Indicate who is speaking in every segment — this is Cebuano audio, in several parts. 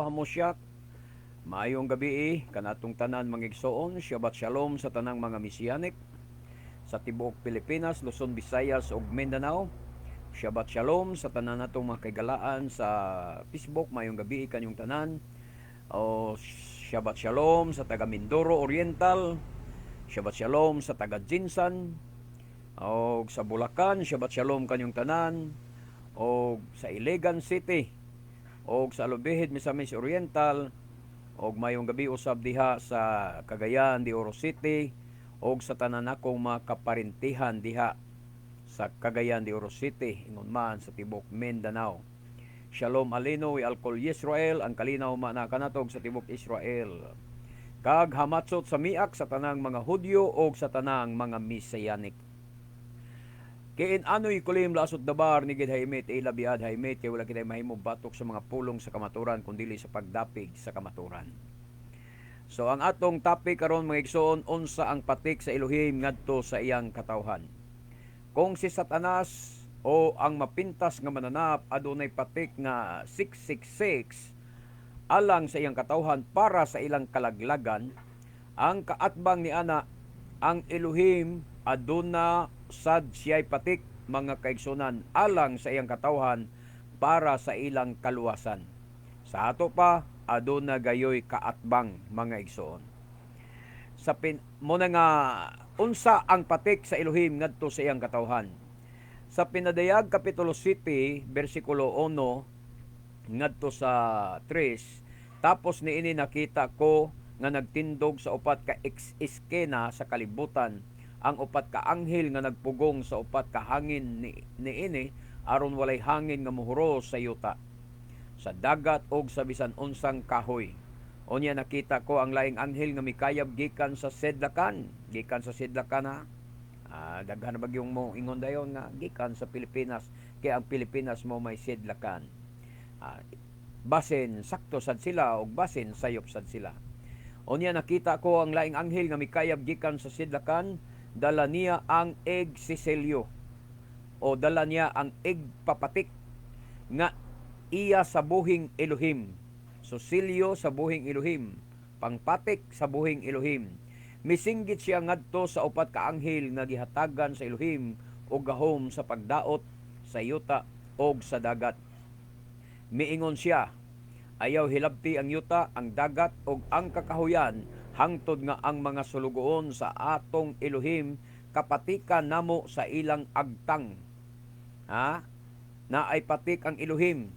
Speaker 1: Hamosyak. Maayong gabi kanatong tanan, mga igsoon. Shabbat Shalom sa tanang mga Messianic sa tibuok Pilipinas, Luzon, Visayas ug Mindanao. Shabbat Shalom sa tanan natong mga kaigalaan sa Facebook. Maayong gabi kanyong tanan. O Shabbat Shalom sa taga Mindoro Oriental. Shabbat Shalom sa taga GenSan. O sa Bulacan, Shabbat Shalom kanyong tanan. O sa Iligan City. O sa Alubijid, Misamis Oriental, og mayong gabi usab diha sa Cagayan de Oro City og sa tanan akong mga kaparintihan diha sa Cagayan de Oro City, ingon man sa tibok Mindanao. Shalom aleinu ve'al kol Yisrael, ang kalinaw mana kanatog sa tibok Israel. Kag hamatsot sameach sa tanang mga Hudyo og sa tanang mga Messianic. Kiin anoy kulim lasot dabar ni gid haimit ila biad haimit, kay wala kitay mahimo batok sa mga pulong sa kamaturan kun dili sa pagdapig sa kamaturan. So ang atong topic karon, mga igsoon, unsa ang patik sa Elohim ngadto sa iyang katawhan. Kung si Satanas o ang mapintas nga mananap adunay patik nga 666 alang sa iyang katawhan para sa ilang kalaglagan, ang kaatbang ni ana, ang Elohim, aduna sad siya'y patik, mga kaigsunan, alang sa iyang katawhan para sa ilang kaluwasan. Sa ato pa, aduna gayoy kaatbang, mga igsoon. Sa pin, mo na nga unsa ang patik sa Elohim ngadto sa iyang katawhan. Sa Pinadayag kapitulo 7 bersikulo 1 ngadto sa 3, "Tapos niini nakita ko nga nagtindog sa upat ka eskina sa kalibutan ang upat ka anghel nga nagpugong sa upat ka hangin niini aron walay hangin nga muhuros sa yuta, sa dagat og sa bisan unsang kahoy. Unya nakita ko ang laing anghel nga mikayab gikan sa sidlakan," gikan sa sidlakan ha. Daghan na bagyong mo ingon dayon nga gikan sa Pilipinas, kay ang Pilipinas mo may sidlakan. Basin sakto sad sila og basin sayop sad sila. "Unya nakita ko ang laing anghel nga mikayab gikan sa sidlakan, dala niya ang igsiselyo o dala niya ang igpapatik nga iya sa buhing Elohim." So selyo sa buhing Elohim, pangpatik sa buhing Elohim. "Misinggit siya ngadto sa upat ka anghel nga gihatagan sa Elohim og gahom sa pagdaot sa yuta og sa dagat. Miingon siya, 'Ayaw hilabti ang yuta, ang dagat ug ang kakahuyan hangtod nga ang mga sulugoon sa atong Elohim kapatikan namo sa ilang agtang.'" Ha? Naay patik ang Elohim.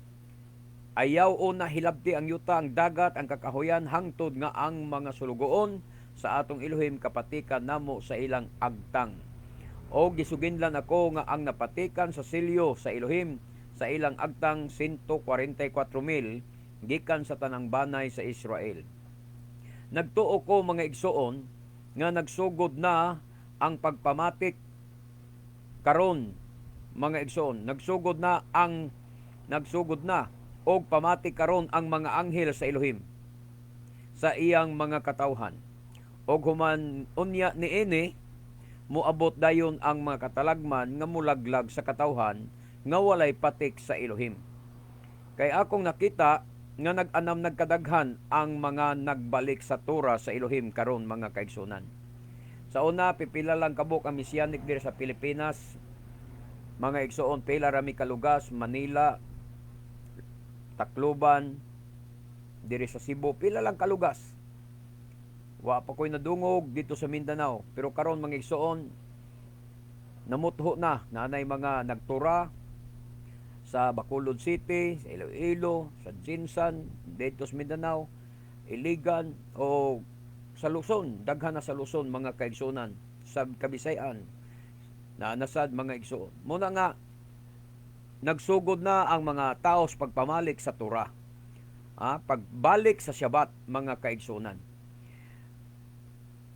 Speaker 1: "Ayaw una hilabti ang yuta, ang dagat, ang kakahuyan hangtod nga ang mga sulugoon sa atong Elohim kapatikan namo sa ilang agtang. O gisuginlan ako nga ang napatikan sa selyo sa Elohim sa ilang agtang 144,000 gikan sa tanang banay sa Israel." Nagtuo ko, mga igsoon, nga nagsugod na ang pagpamatik karon, mga igsoon. Nagsugod na og pamatik karon ang mga anghel sa Elohim sa iyang mga katawhan. Og human unya niini, moabot dayon ang mga katalagman nga mulaglag sa katawhan nga walay patik sa Elohim. Kay akong nakita nga nag-anam nagkadaghan ang mga nagbalik sa Torah sa Elohim karon, mga kaigsunan. Sa una, pipila lang kabuk ang Messianic diri sa Pilipinas. Mga igsoon, pila rami kalugas, Manila, Tacloban, diri sa Cebu, pila lang kalugas. Wa pa ko'y nadungog dito sa Mindanao. Pero karon, mga igsoon, namutho na, nanay mga nagtura sa Bacolod City, sa Iloilo, sa GenSan, dito sa Mindanao, Iligan, o sa Luzon, daghan na sa Luzon, mga kaigsunan, sa Kabisayan, na nasad, mga igsoon. Muna nga, nagsugod na ang mga tao sa pagpamalik sa Torah. Pagbalik sa Shabbat, mga kaigsunan.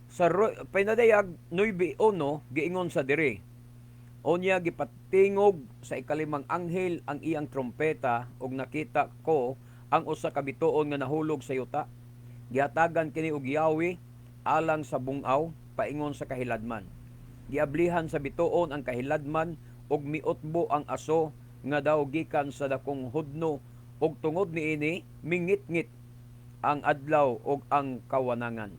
Speaker 1: Sa Pinadayag 9.1, giingon sa diri, "Unya gipatingog sa ikalimang anghel ang iyang trompeta ug nakita ko ang usa ka bituon nga nahulog sa yuta. Gihatagan kini og yawi alang sa bungaw paingon sa kahiladman. Giablihan sa bituon ang kahiladman ug miutbo ang aso nga daw gikan sa dakong hudno. Ug tungod niini mingitngit ang adlaw ug ang kawanangan.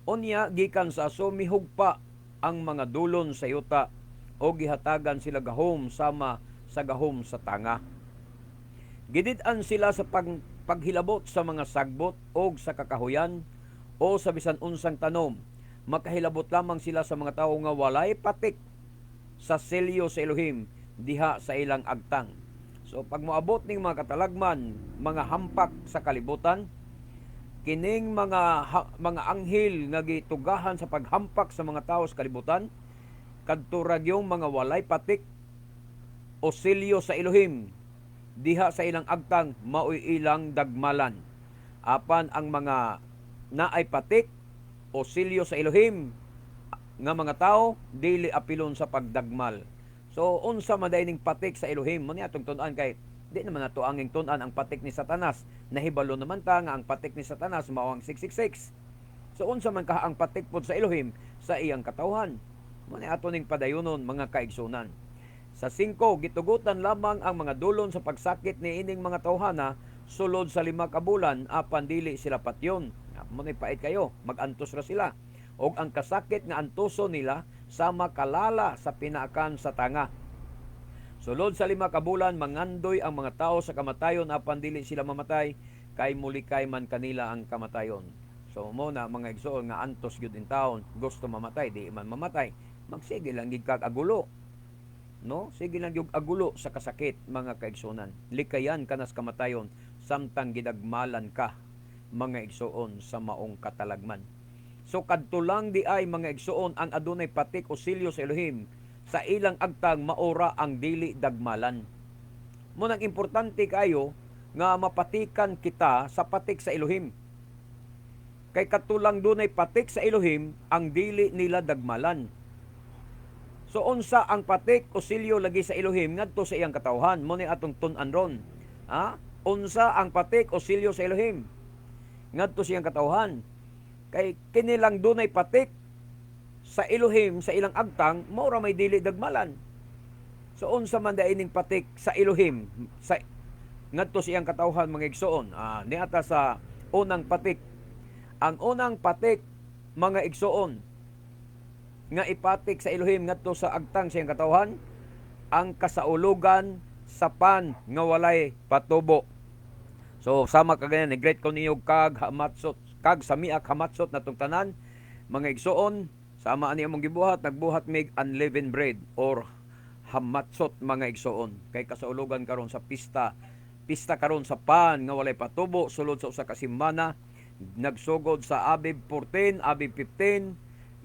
Speaker 1: Unya gikan sa aso mihugpa ang mga dulon sa yuta o gihatagan sila gahom sama sa gahom sa tanga. Gidid-an sila sa paghilabot sa mga sagbot og sa kakahuyan o sa bisan unsang tanom. Makahilabot lamang sila sa mga tawo nga walay patik sa selyo sa Elohim diha sa ilang agtang. So pag moabot ning mga katalagman, mga hampak sa kalibutan, kining mga anghel nga gitugahan sa paghampak sa mga tawo sa kalibutan, kadto ra gyung mga walay patik o selyo sa Elohim diha sa ilang agtang, maoy ilang dagmalan. Apan ang mga naay patik o selyo sa Elohim nga mga tao, dili apilon sa pagdagmal. So unsa man ning patik sa Elohim? Mo ni atong tun-an, kay di naman nato anging tun-an ang patik ni Satanas. Nahibalo naman ta nga ang patik ni Satanas mao ang 666. So unsa man kaha ang patik pod sa Elohim sa iyang katawhan? Mo ni ato ning padayunon, mga kaigsunan. Sa 5, gitugutan lamang ang mga dulon sa pagsakit ni ining mga tawhana sulod sa 5 ka bulan, apan dili sila patyon. Mo ni pait kayo, magantos ra sila. Og ang kasakit nga antuso nila sama kalala sa pinaakan sa tanga. Sulod sa 5 ka bulan mangandoy ang mga tao sa kamatayon, apan dili sila mamatay kay mulikay man kanila ang kamatayon. So mo na, mga igsoon, nga antos gyud in taon, gusto mamatay, di man mamatay. Magsige lang gid kag agulo. No? Sige lang gyud agulo sa kasakit, mga kaigsunan. Likayan kanas kamatayon samtang gidagmalan ka, mga igsoon, sa maong katalagman. So kadto lang di ay, mga igsoon, ang adunay patik o silyo sa Elohim sa ilang agtang, maora ang dili dagmalan. Mo nang importante kayo nga mapatikan kita sa patik sa Elohim. Kay katulang dunay patik sa Elohim ang dili nila dagmalan. So unsa ang patik o silyo lagi sa Elohim ngadto sa iyang katawhan? Mo ni atong tun-an ron. Ha? Unsa ang patik o silyo sa Elohim ngadto sa iyang katawhan? Kay kinilang dunay patik sa Elohim sa ilang agtang, mao ra may dili dagmalan. So unsa man diay ning patik sa Elohim sa ngadto sa iyang katawhan, mga igsoon? Niata sa unang patik. Ang unang patik, mga igsoon, nga ipatik sa Elohim ngadto sa agtang sa iyang katawhan, ang kasaulugan sa pan nga walay patubo. So sama kaganyan, ni-greet ko ninyo kag hamatsot, kag samiak hamatsot natong tanan, mga igsoon. Sama ani among gibuhat, nagbuhat mig unleavened bread or hamatsot, mga igsoon, kay kasaulugan karon sa pista, pista karon sa pan nga walay patubo sulod sa usa ka semana, nagsugod sa Abib 14, Abib 15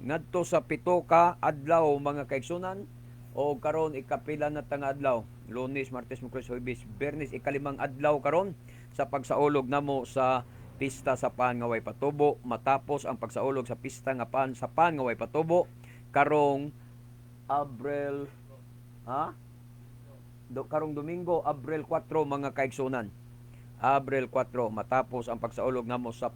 Speaker 1: ngadto sa 7 ka adlaw, mga kaigsunan. O karon ikapila na ta nga adlaw? Lunes, Martes, Miyerkules, Huwebes, Biyernes, ikalimang adlaw karon sa pagsaulog namo sa pista sa pan nga way patubo, matapos ang pagsaulog sa pista nga pan sa pan nga way patubo karong Abril, ha, do, karong Domingo, Abril 4, mga kaigsunan. Abril 4, matapos ang pagsaulog namo sa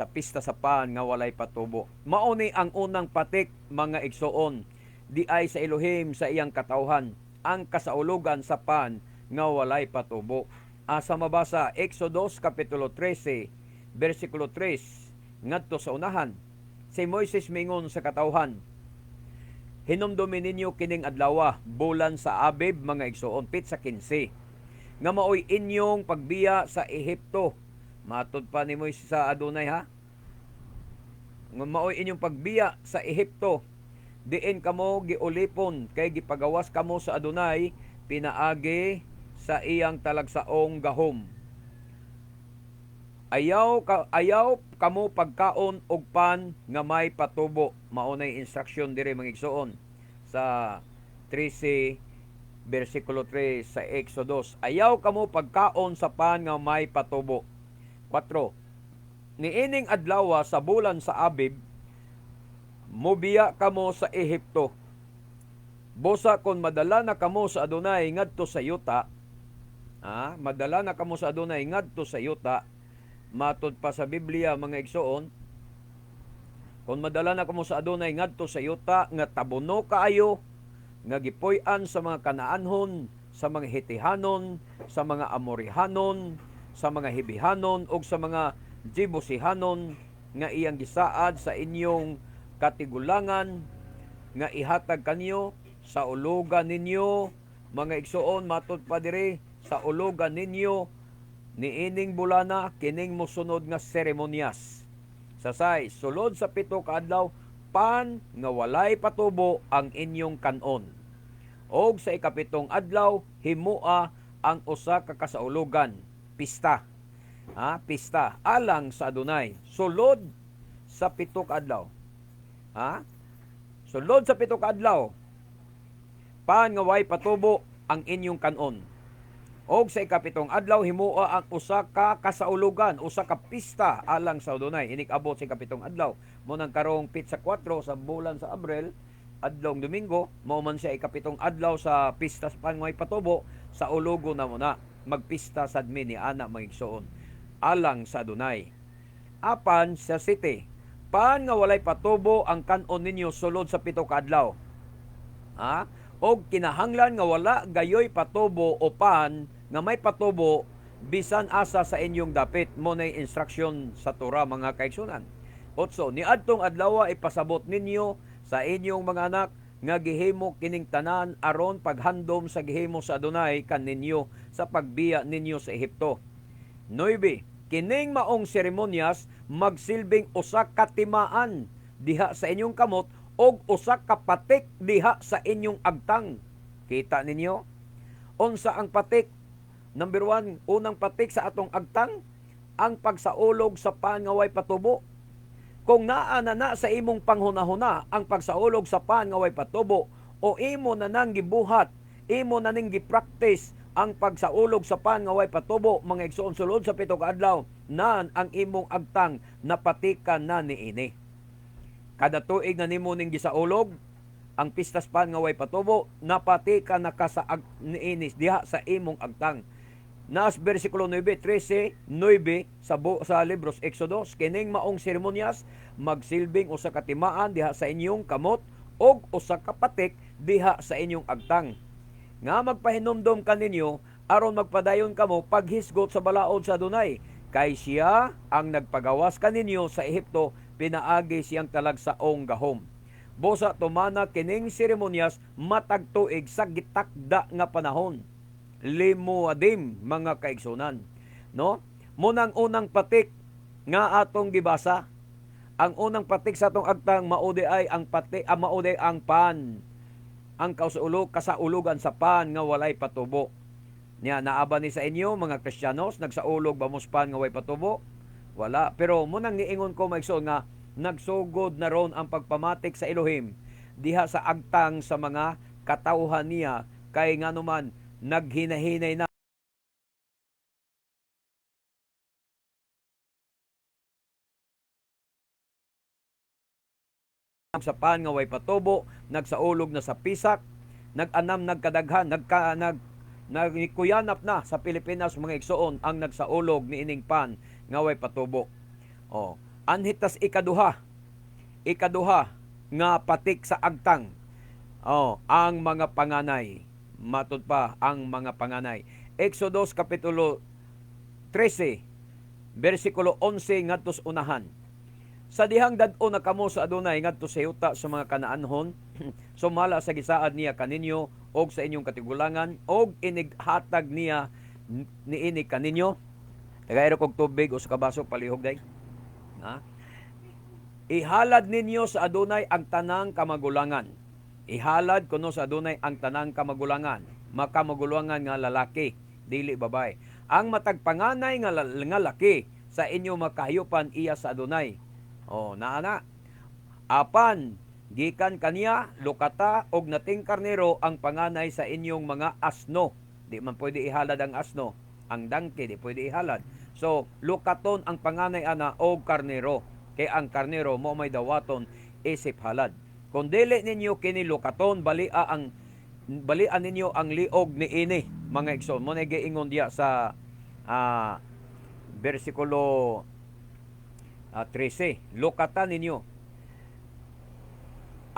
Speaker 1: pista sa pan nga walay patubo. Mao ni ang unang patik, mga igsoon, di ay sa Elohim sa iyang katawhan, ang kasaulugan sa pan nga walay patubo. Asa mabasa? Exodus kapitulo 13 bersikulo 3 ngadto sa unahan. Si Moises mingon sa katawhan, "Hinumdumi ninyo kining adlawa, bulan sa Abib, mga igsoon, pitsa 15, nga maoy inyong pagbiya sa Ehipto." Matud pa ni Moises sa Adonai, ha. Nga maoy inyong pagbiya sa Ehipto, diin kamo giulipon, kay gipagawas kamo sa Adonai pinaagi sa iyang talagsaong gahom. Ayaw kamo pagkaon og pan nga may patubo. Mao nay instruction diri, mga igsoon, sa 13 bersikulo 3 sa Exodus. Ayaw kamo pagkaon sa pan nga may patubo. 4. Niining adlaw sa bulan sa Abib mobiya kamo sa Ehipto. Busa kon madala na kamo sa Adonai ngadto sa yuta, madala na kamo sa Adonai ngadto sa yuta, matud pa sa Biblia, mga igsoon, kon madala na kamo sa Adonai ngadto sa yuta nga tabuno kaayo nga gipuy-an sa mga Kanaanhon, sa mga Hitihanon, sa mga Amorihanon, sa mga Hibihanon ug sa mga Jebusihanon nga iyang gisaad sa inyong katigulangan nga ihatag kanyo sa ulugan ninyo, mga igsuon. Matud pa diri, sa ulugan ninyo niining bulana kining mosunod nga seremonyas. Sa say, sulod sa 7 ka adlaw, pan nga walay patubo ang inyong kanon. Og sa 7 adlaw himua ang usa ka kasaulugan, pista. Ha, pista alang sa Adunay. Sulod sa 7 ka adlaw. Ha? Sulod sa 7 ka adlaw, pan nga way patubo ang inyong kanon. Og sa 7 adlaw himua ang usa ka kasaulugan, usa ka pista alang sa Adunay. Inig-abot sa 7 adlaw. Mo nang karong pitsa 4 sa bulan sa Abril, adlong Domingo, mao man siya 7 adlaw sa pista sa pan nga way patubo, sa ulugo na mo na magpista sad mi ni ana, mga igsoon, alang sa Adunay. Apan sa city, pan nga walay patubo ang kan-on ninyo sulod sa 7 ka adlaw. Ha? Og kinahanglan nga wala gayoy patubo o pan nga may patubo bisan asa sa inyong dapit. Mo nay instruction sa Torah, mga kaigsunan. 8, niadtong adlaw ipasabot ninyo sa inyong mga anak nga gihimo kining tanan aron paghandom sa gihimo sa Adunay kaninyo sa pagbiya ninyo sa Ehipto. 9, kining maong seremonyas magsilbing usa ka timaan diha sa inyong kamot og usa ka patik diha sa inyong agtang. Kita ninyo? Unsa ang patik? Number 1, unang patik sa atong agtang, ang pagsaulog sa pan nga way patubo. Kung naa na na sa imong panghunahuna ang pagsaulog sa pan nga way patubo, o imo na nang gibuhat, imo na ning gipractice ang pagsaulog sa pan nga way patubo, mga igsoon, sulod sa 7 ka adlaw, nan ang imong agtang napatikan na niini. Kada tuig na nimo ning gisaulog ang pistas pan nga way patubo, napatikan na ka sa niini diha sa imong agtang. Naas bersikulo 9, 13, 9 sa libros Exodus, kining maong seremonyas magsilbing usa ka timaan diha sa inyong kamot og usa ka patik diha sa inyong agtang. Nga magpahinumdom kaninyo aron magpadayon kamo paghisgot sa balaod sa Adunay, kay siya ang nagpagawas kaninyo sa Ehipto pinaagi siyang talagsaong gahom. Busa tumana kining seremonyas matag tuig sa gitakda nga panahon. Limuadim, mga kaigsunan, no? Munang unang patik nga atong gibasa, ang unang patik sa atong agtang maudi ay ang patik, maudi ang pan, ang kasaulugan sa pan nga walay patubo. Nya naaba ni sa inyo mga Kristiyanos, nagsaulog ba mos pan nga way patubo? Wala. Pero munang niingon ko, maigsoon, nga nagsugod na ron ang pagpamatik sa Elohim diha sa agtang sa mga katawhan niya, kay nganuman naghinahinay na sa pan nga way patubo, nagsaulog na sa pisak, nag-anam, nagkadaghan, nagkuyanap na sa Pilipinas, mga igsoon, ang nagsaulog ni ining pan nga way patubo. Oh, anhitas ikaduha nga patik sa agtang. Oh, ang mga panganay. Matud pa ang mga panganay. Exodus kapitulo 13, bersikulo 11 ngadto sa unahan. Sa dihang dad-o na kamo sa Adunay ngadto sa yuta sa mga Kanaanhon, sumala sa gisaad niya kaninyo og sa inyong katigulangan, og inighatag niya niini kaninyo. Tagairo kog tubig o sa kabaso palihog day. Ha? Ihalad ninyo sa Adunay ang tanang kamagulangan. Ihalad kuno sa Adunay ang tanang kamagulangan, makamagulangan nga lalaki, dili babae. Ang matag panganay nga laki sa inyo makahayupan iya sa Adunay. O, naa na. Apan gikan kaniya lukata og nating karnero ang panganay sa inyong mga asno. Di man pwede ihalad ang asno, ang donkey di pwede ihalad. So lukaton ang panganay ana og karnero, kay ang karnero mo may dawaton isip halad. Kung dili ninyo kini lukaton, balia ninyo ang liog niini, mga igsoon. Mo na giingon diya sa bersikulo 13, lukatan ninyo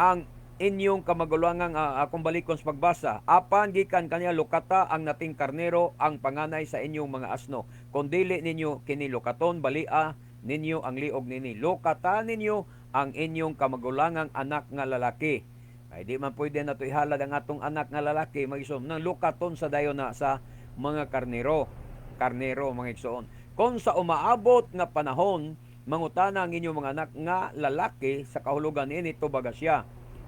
Speaker 1: ang Inyong kamagulangang akong balikon sa pagbasa. Apan gikan kaniya lukata ang nating karnero, ang panganay sa inyong mga asno. Kung dili ninyo kini lukaton, balia ninyo ang liog nini. Lukata ninyo ang inyong kamagulangang anak nga lalaki. Ay di man pwede na to ihalad ang atong anak nga lalaki, mga igsoon. Nang lukaton sa dayon na sa mga karnero. Karnero, mga igsoon. Kung sa umaabot nga panahon, mangutana ang inyong mga anak nga lalaki sa kahulugan niini, tubaga siya: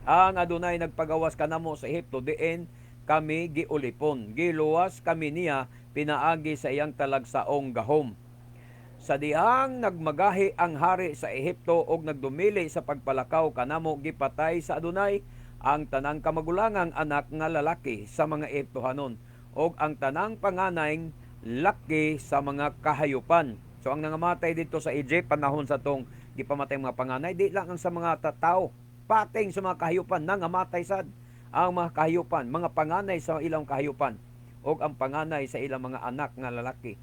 Speaker 1: "Ang Adunay nagpagawas kanamo sa Ehipto diin kami giulipon. Giluwas kami niya pinaagi sa iyang talagsaong gahom. Sa dihang nagmagahi ang hari sa Ehipto og nagdumili sa pagpalakaw kanamo, gipatay sa Adunay ang tanang kamagulangang anak nga lalaki sa mga Ehiptohanon og ang tanang panganay laki sa mga kahayupan." So ang nangamatay dito sa Egypt panahon sa tong gipamatay mga panganay, di lang ang sa mga tao, pating sa mga kahayupan nangamatay sad ang mga kahayupan, mga panganay sa ilang kahayupan og ang panganay sa ilang mga anak nga lalaki.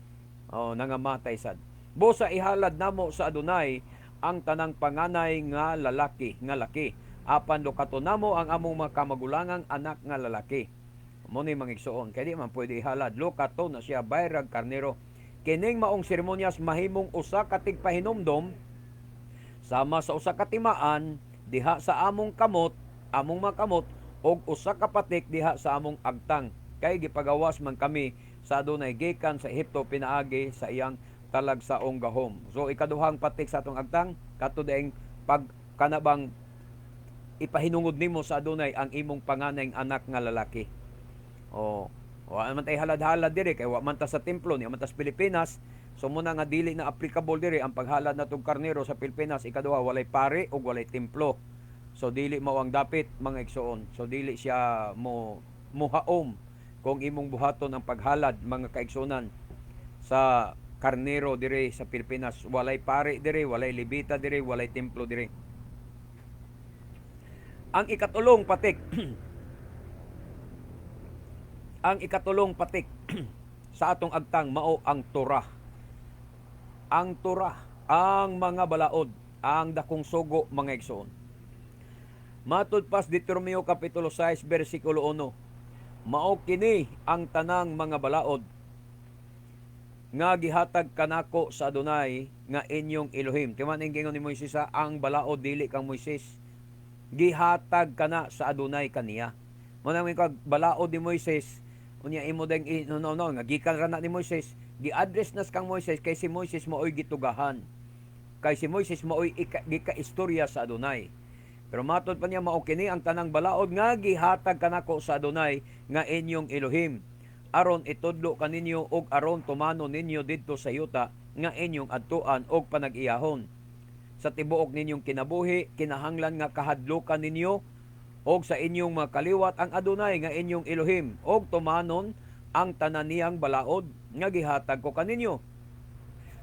Speaker 1: Oh, nangamatay sad. Busa ihalad namo sa Adunay ang tanang panganay nga lalaki nga laki. Apan lukaton namo ang among mga kamagulangang anak nga lalaki. Mo ni, mga igsoon, kay di man pwede ihalad, lukaton na siya bayrag karnero. Kining maong seremonyas mahimong usa ka tigpahinumdom sama sa usa ka timaan diha sa among kamot, among mga kamot, og usa ka patik diha sa among agtang. Kay gipagawas man kami sa Adunay gikan sa Ehipto pinaagi sa iyang talagsaong gahom. So ikaduhang patik sa atong agtang kato daing pag kanabang ipahinungod nimo sa Adunay ang imong panganay anak nga lalaki. O, wa man tay halad-halad diri kay wa man ta sa templo, ni man ta sa Pilipinas. So muna nga dili na applicable diri ang paghalad natong karnero sa Pilipinas. Ikaduha, walay pari ug walay templo. So dili mao ang dapit, mga igsoon. So dili siya mo muhaom kung imong buhaton ang paghalad, mga kaigsunan, sa karnero diri sa Pilipinas. Walay pari diri, walay Levita diri, walay templo diri. Ang ikatulong patik ang ikatulong patik sa atong agtang mao ang Torah. Ang Torah, ang mga balaod, ang dakong sugo, mga igsoon. Matud pas Deuteronomio kapitulo 6 bersikulo 1. Mao kini ang tanang mga balaod nga gihatag kanako sa Adunay nga inyong Elohim. Timan ang gingon ni Moises, ang balaod dili kang Moises. Gihatag kana sa Adunay kaniya. Mo nang kag balaod ni Moises, unya imo deng no, no, no, nga gikan ra na ni Moises, gi-address nas kang Moises kay si Moises maoy gitugahan. Kay si Moises maoy gika-istorya sa Adunay. Pero matod pa niya, mao kini ang tanang balaod nga gihatag kanako sa Adunay nga inyong Elohim aron itudlo kaninyo og aron tumano ninyo didto sa yuta nga inyong adtuan og panag-iyahon. Sa tibuok ninyong kinabuhi, kinahanglan nga kahadlukan ninyo og sa inyong mga kaliwat ang Adunay nga inyong Elohim og tumanon ang tanan niyang balaod nga gihatag ko kaninyo.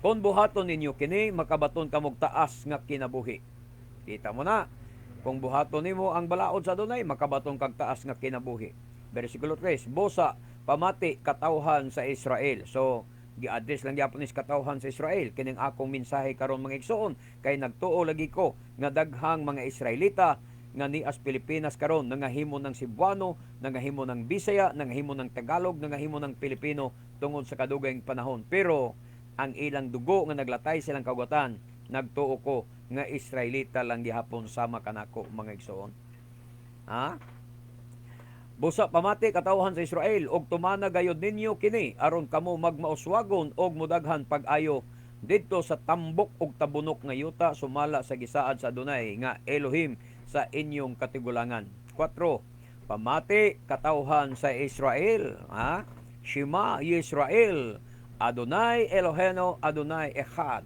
Speaker 1: Kung buhaton ninyo kini, makabaton kamog taas nga kinabuhi. Kita mo na, kung buhaton nimo ang balaod sa Adunay, makabaton kag taas nga kinabuhi. Versikulo 3, busa pamati, katawhan sa Israel. So, gi-address lang gyapon is katawhan sa Israel kining akong mensahe karon, mga igsoon, kay nagtuo lagi ko nga daghang mga Israelita nga nias Pilipinas karon nangahimo ng Cebuano, nangahimo ng Bisaya, nangahimo ng Tagalog, nangahimo ng Pilipino tungod sa kadugayng panahon. Pero ang ilang dugo nga naglatay silang kagwatan, nagtuo ko nga Israelita lang gihapon sama kanako, mga igsoon. Ha? Busa pamati, katawhan sa Israel, og tumana gayod ninyo kini aron kamo magmauswagon og mudaghan pag-ayo didto sa tambok og tabunok nga yuta sumala sa gisaad sa Adunay nga Elohim sa inyong katigulangan. 4. Pamati, katawhan sa Israel, ha? Shema Yisrael, Adonai Eloheno, Adonai Echad.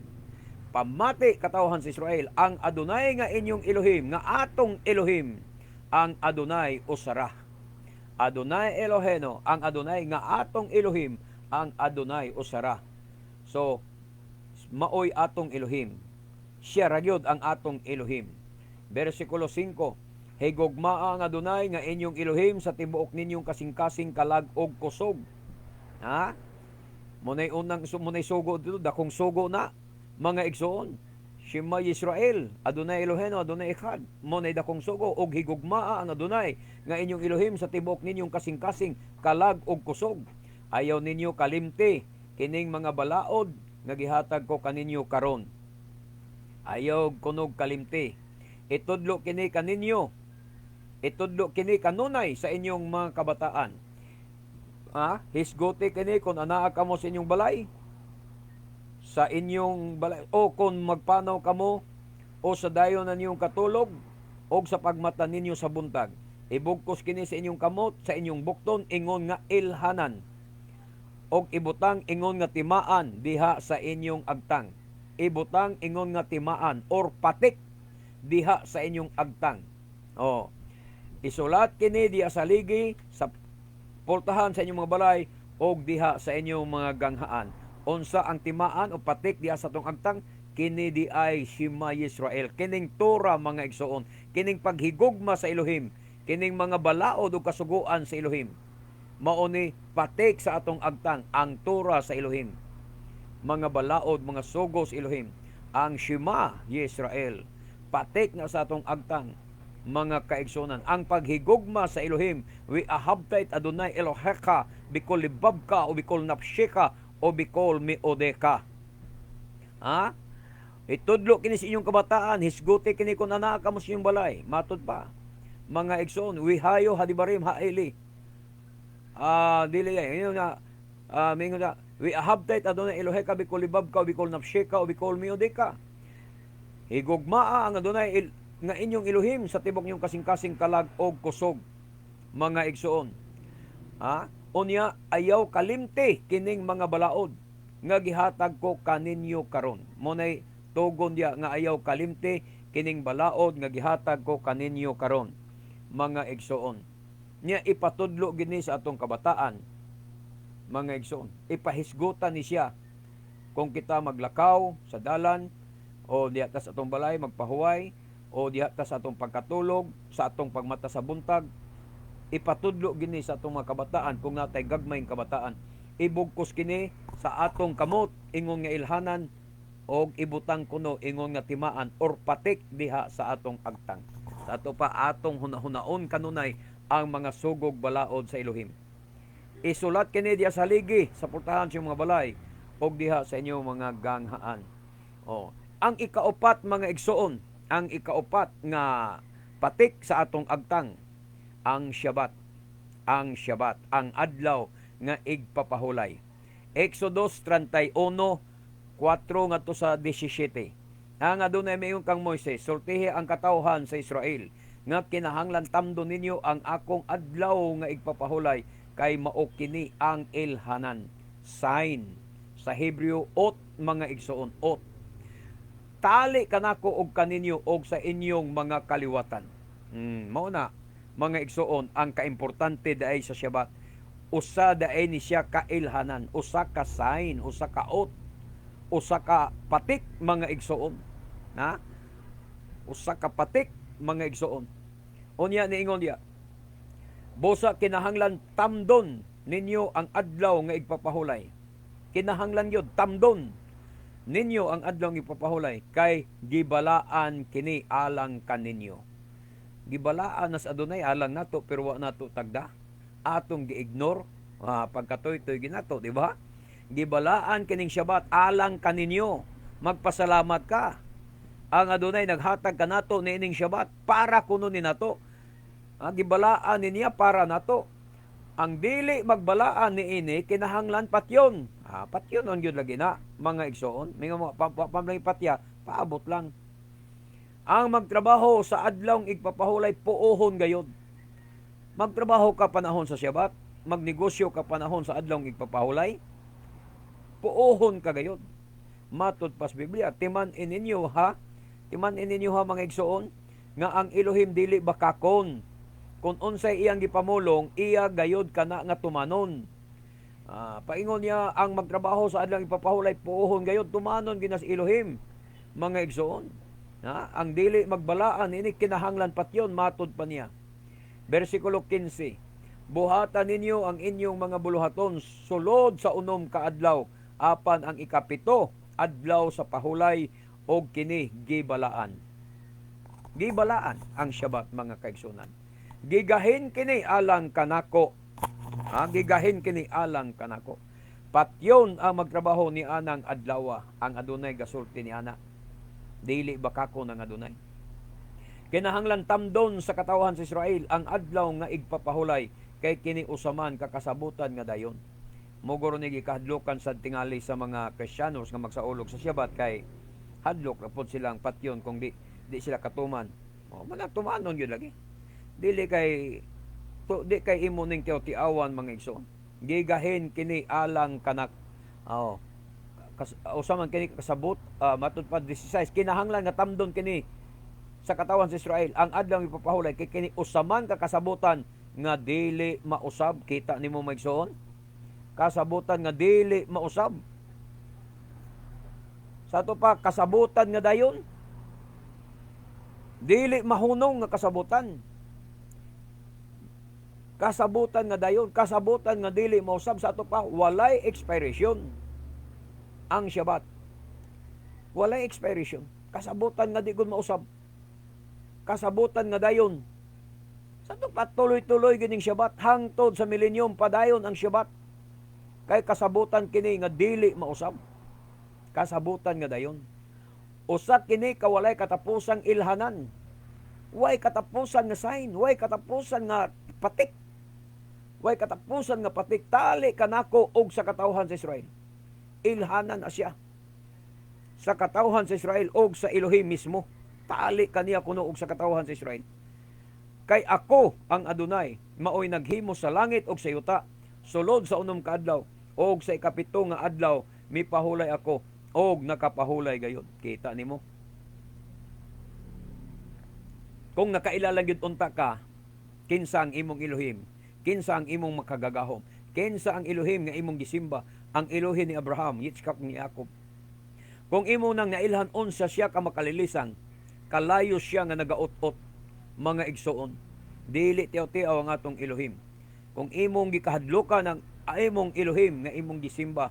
Speaker 1: Pamati, katawhan sa Israel, ang Adonai nga inyong Elohim, nga atong Elohim, ang Adonai usara. Adonai Eloheno, ang Adonai nga atong Elohim, ang Adonai usara. So, maoy atong Elohim. Siya ra gyud ang atong Elohim. Versikulo 5. Higugmaa ang Adonai nga inyong Elohim sa tibuok ninyong kasing-kasing, kalag og kusog. Ha? Munay unang munay sugo dito, dakong sugo na, mga igsoon. Shema Yisrael, Adonai Eloheno, Adonai Echad. Mao nay dakong sugo og higugmaa ang Adonai nga inyong Elohim sa tibuok ninyong kasing-kasing, kalag ug kusog. Ayaw ninyo kalimti kining mga balaod nga gihatag ko kaninyo karon. Ayaw kunog kalimti. Itudlo kini kaninyo. Itudlo kini kanunay sa inyong mga kabataan. Ah, hisguti kini kung anaa kamo sa inyong balay, sa inyong balay o kung magpanaw kamo o sa dayon na ninyong katulog o sa pagmata ninyo sa buntag. Ibugkos kini sa inyong kamot, sa inyong bukton ingon nga ilhanan og ibutang ingon nga timaan diha sa inyong agtang. Ibutang ingon nga timaan or patik diha sa inyong agtang. Oh. Isulat kini diha sa ligi sa pultahan sa inyong mga balay og diha sa inyong mga ganghaan. Unsa ang timaan o patik diha sa atong agtang? Kini di ay Shema Yisrael. Kining Torah, mga igsoon, kining paghigugma sa Elohim, kining mga balaod o kasuguan sa Elohim. Mao ni patik sa atong agtang ang Torah sa Elohim. Mga balaod, mga sugo sa Elohim. Ang Shema Yisrael. Patik na sa atong agtang, mga kaigsunan. Ang paghigugma sa Elohim, ve'ahavta et Adonai Elohecha bikol libabka o bikol nafshecha o bikol miodeka. Ha? Itudlo kini sa inyong kabataan, hisguti kini kung anaa kamo sa inyong balay. Matod pa, mga igsoon, vehayu hadevarim ha'ele. Ah, dili ay yun nga, mingon na ve'ahavta et Adonai Elohecha bikol libabka o bikol nafshecha o bikol miodeka. Higugmaa ang Adonai nga inyong Elohim sa tibok inyong kasing-kasing, kalag og kusog, mga igsoon. Ha? Unya ayaw kalimti kining mga balaod nga gihatag ko kaninyo karon. Mao nay tugon diya nga ayaw kalimti kining balaod nga gihatag ko kaninyo karon, mga igsoon. Nya ipatudlo gini sa atong kabataan, mga igsoon. Ipahisgutan ni siya kung kita maglakaw sa dalan o diha ta sa atong balay magpahuway o diha ta sa atong pagkatulog, sa atong pagmata sa buntag. Ipatudlo gini sa atong mga kabataan kung natay gagmayng kabataan. Ibugkos kini sa atong kamot ingon nga ilhanan og ibutang kuno ingon nga timaan or patik diha sa atong agtang. Sa ato pa atong hunahunaon kanunay ang mga sugog balaod sa Elohim. Isulat kini diha sa ligi sa pultahan sa inyong mga balay og diha sa inyong mga ganghaan. Oh, ang ikaupat, mga igsoon, ang ikaupat nga patik sa atong agtang, ang Shabbat. Ang Shabbat, ang adlaw nga igpapahulay. Exodus 31:4 ngadto sa 17. Ang Adonai miingon kang Moises, "Sultihi ang katawhan sa Israel nga kinahanglan tamdon ninyo ang akong adlaw nga igpapahulay kay mao kini ang ilhanan." Sign. Sa Hebreo, ot, mga igsoon, ot. Tali kanako og kaninyo og sa inyong mga kaliwatan. Mao na, mga igsoon, ang kaimportante diay sa Shabbat. Usa diay ni siya kailhanan, usa ka sign, usa ka ot, usa ka patik, mga igsoon. Na? Usa ka patik, mga igsoon. Unya niingon diya, "Busa kinahanglan tamdon ninyo ang adlaw nga igpapahulay." Kinahanglan gyud tamdon ninyo ang adlaw nga igpapahulay kay gibalaan kini alang kaninyo. Gibalaan na sa Adonai alang nato pero wa nato tagda. Atong gi-ignore pagkatoy-toy ginato, di ba? Gibalaan kining Shabbat alang kaninyo. Magpasalamat ka. Ang Adonai naghatag kanato niining Shabbat para kuno ni nato. Gibalaan ni niya para nato. Ang dili magbalaan niini kinahanglan patyon. Patyon on gyud lagi na, mga igsoon. May mga pamlang patya, paabot lang. Ang magtrabaho sa adlawng igpapahulay puohon gayod. Magtrabaho ka panahon sa Shabbat, magnegosyo ka panahon sa adlawng igpapahulay, puohon ka gayod. Matod pas Biblia, timan-i ninyo ha, timan-i ninyo ha, mga igsoon, nga ang Elohim dili bakakon. Kung unsay iyang gipamulong, iya gayod kana nga tumanon. Paingon niya ang magtrabaho sa adlawng ipapahulay puohon gayod, tumanon ginas Elohim, mga igsoon. Ha? Ang dili magbalaan ini kinahanglan patyon, matod pa niya. Versikulo 15. Buhatan ninyo ang inyong mga buluhaton sulod sa 6 ka adlaw, apan ang 7 adlaw sa pahulay Og kini gibalaan. Gibalaan ang Shabbat, mga kaigsunan. Gigahin kini alang kanako. Ha? Gigahin kini alang kanako. Patyon ang magtrabaho ni anang adlawa, ang Adunay gasulti ni ana. Dili ba kako ng Adunay? Kinahanglan tamdon sa katawhan sa Israel ang adlaw nga igpapahulay kay kini usaman kakasabutan nga dayon. Muguro ni gikahadlokan sa tingali sa mga Kristiyanos nga magsaulog sa Shabbat kay hadlok ra pod silang patyon kung di sila katuman. O manang tumanon gyud lagi. Dili kay to, di kay imo ning tiaw-tiawan, mga igsoon. Gigahin kini alang kanak. Oh. Usa man kini kasabot, matud pa 16, kinahanglan nga tamdon kini sa katawan sa Israel ang adlaw ipapahulay kay kini usaman ka kasabutan nga dili mausab. Kita nimo, mga igsoon, kasabutan nga dili mausab. Sa ato pa, kasabutan nga dayon, dili mahunong nga kasabutan, kasabutan nga dayon, kasabutan nga dili mausab. Sa ato pa, walay expiration ang Shabbat, walay expiration, kasabutan nga di gud mausab, kasabutan nga dayon. Sa ato pa, tuloy-tuloy gining Shabbat hangtod sa millennium, padayon ang Shabbat kay kasabutan kini nga dili mausab, kasabutan nga dayon. Usa kini kawalay katapusang ilhanan, way katapusan nga sign, way katapusan nga patik, way katapusan nga patik tali kanako og sa katawhan sa Israel. Ilhanan na siya sa katawhan sa Israel og sa Elohim mismo. Tali kaniya kuno og sa katawhan sa Israel. Kay ako ang Adunay, maoy naghimo sa langit og sa yuta, sulod sa 6 ka adlaw, og sa 7 nga adlaw mipahulay ako og nakapahulay gayud. Kita nimo? Kung nakaila lang gyud unta ka, kinsa ang imong Elohim, kinsa ang imong makagagahom, kinsa ang Elohim nga imong gisimba, ang Elohim ni Abraham, Yitzchak, ni Jacob. Kung imo nang nailhan unsa siya ka makalilisang, kalayo siya nga nagaut-ot, mga igsoon. Dili tiaw-tiaw ang atong Elohim. Kung imong gikahadlukan ang imong Elohim nga imong gisimba,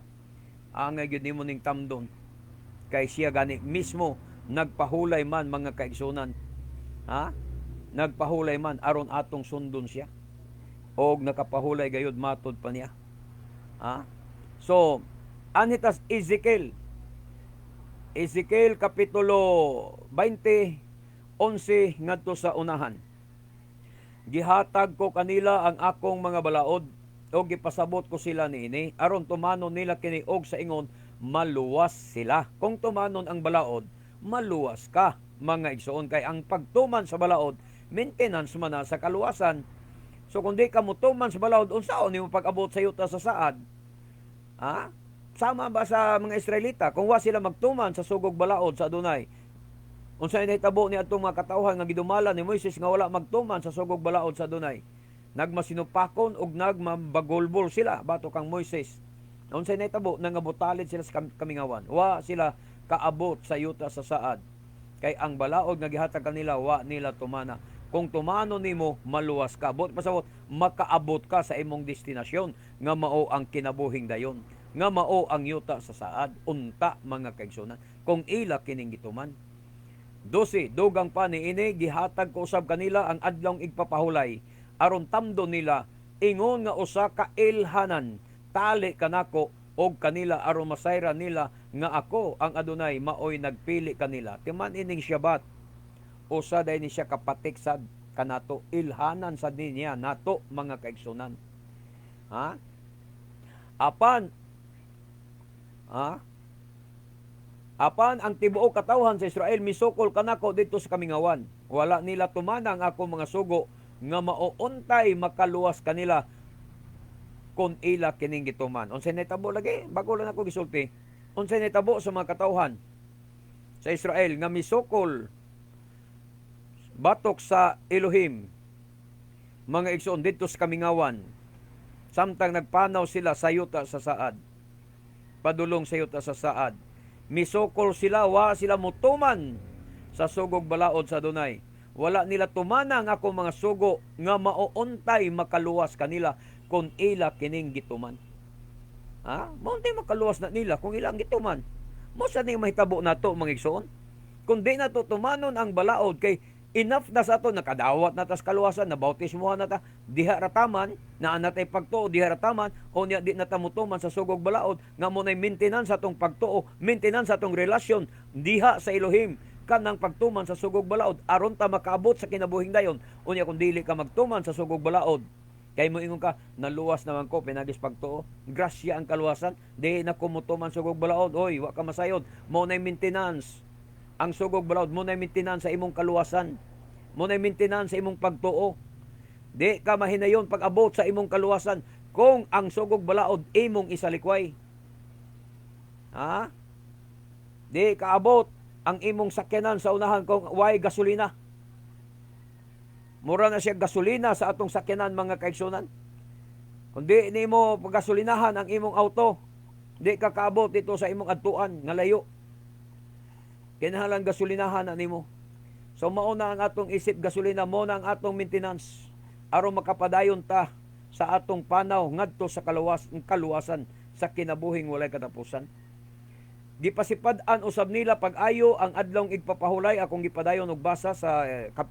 Speaker 1: angay gyud nimo ning tamdon. Kay siya gani mismo nagpahulay man, mga kaigsunan. Ha? Nagpahulay man aron atong sundon siya. Og nakapahulay gayud matod pa niya. Ha? So, anitas Ezekiel. Ezekiel kapitulo 20, 11 ngadto sa unahan. Gihatag ko kanila ang akong mga balaod o gipasabot ko sila niini aron tumanon nila kini og sa ingon maluwas sila. Kung tumanon ang balaod, maluwas ka, mga igsoon, kay ang pagtuman sa balaod maintenance man na sa kaluwasan. So kung di ka motuman sa balaod, unsaon nimo pag-abot sa yuta sa saad? Ha? Sama ba sa mga Israelita kung wa sila magtuman sa sugog balaod sa Adunay? Unsa nahitabo ni atong mga katawhan nga gidumala ni Moises nga wala magtuman sa sugog balaod sa Adunay? Nagmasinupakon og nagmabagulbol sila batok kang Moises. Unsa nahitabo? Nangabutalid sila sa kamingawan. Wa sila kaabot sa yuta sa saad. Kay ang balaod nga gihatag kanila wa nila tumana. Kung tumano nimo, maluwas ka. Bot pasabot, makaabot ka sa imong destinasyon nga mao ang kinabuhing dayon, nga mao ang yuta sa saad. Unta, mga kaigsunan, kung ila kining gituman. 12, dugang pa ni ini, gihatag ko usab kanila ang adlawng igpapahulay aron tamdo nila ingon nga usa ka ilhanan tali kanako og kanila aron masayra nila nga ako ang Adunay maoy nagpili kanila. Timan ining Shabbat, usa day ni siya kapatik sad kanato, ilhanan sad niya nato, mga kaigsunan. Ha? Apan, ha? Apan ang tibuok katawhan sa Israel misukol kanako didto sa kamingawan. Wala nila tumana ang akong mga sugo nga mauuntay makaluwas kanila kung ila kining gituman. Unsay nahitabo lagi? Bago lang ako gisulti. Unsay nahitabo sa mga katawhan sa Israel nga misukol batok sa Elohim, mga igsoon, didto sa kamingawan, samtang nagpanaw sila sa yuta sa saad, padulong sa yuta sa saad? Misukol sila, wa sila mutuman sa sugog balaod sa Adunay. Wala nila tumana ang akong mga sugo nga mauuntay makaluwas kanila kung ila kining gituman. Ha? Mauntay makaluwas na nila kung ilang gituman. Mo sa ning mahitabo nato, mga igsoon. Kung di na to tumanon ang balaod, kay enough na sa ato, nakadawat na tas kaluwasan, nabautismohan na ta, diha rataman, na natay pagtuo, diha rataman, o niya di na ta motuman sa sugog balaod, nga mo na'y maintenance sa atong pagtuo, maintenance sa atong relasyon, diha sa Elohim, kanang pagtuman sa sugog balaod, aron ta makaabot sa kinabuhing dayon. Unya kung dili ka magtuman sa sugog balaod, kay mo ingon ka, naluwas naman ko, pinagis pagtuo, grasya ang kaluwasan, di na ko motuman sugog balaod, oy, wa ka masayod, mo na'y maintenance. Ang sugog balaod, mo na'y maintenance sa imong kaluwasan. Mo na'y maintenance sa imong pagtuo. Di ka mahinayon pag-abot sa imong kaluwasan kung ang sugog balaod imong isalikway. Ha? Di kaabot ang imong sakyanan sa unahan kung way gasolina. Mura na siya gasolina sa atong sakyanan, mga kaigsunan. Kung di nimo pagasolinahan ang imong auto, di ka kaabot dito sa imong adtuan nga layo. Kinahanglan gasolinahan na nimo. So mao na ang atong isip gasolina, mo na ang atong maintenance aron makapadayon ta sa atong panaw ngadto sa kaluwasan sa kinabuhing walay katapusan. Gipasipad-an usab nila pag-ayo ang adlong igpapahulay, akong gipadayon og basa sa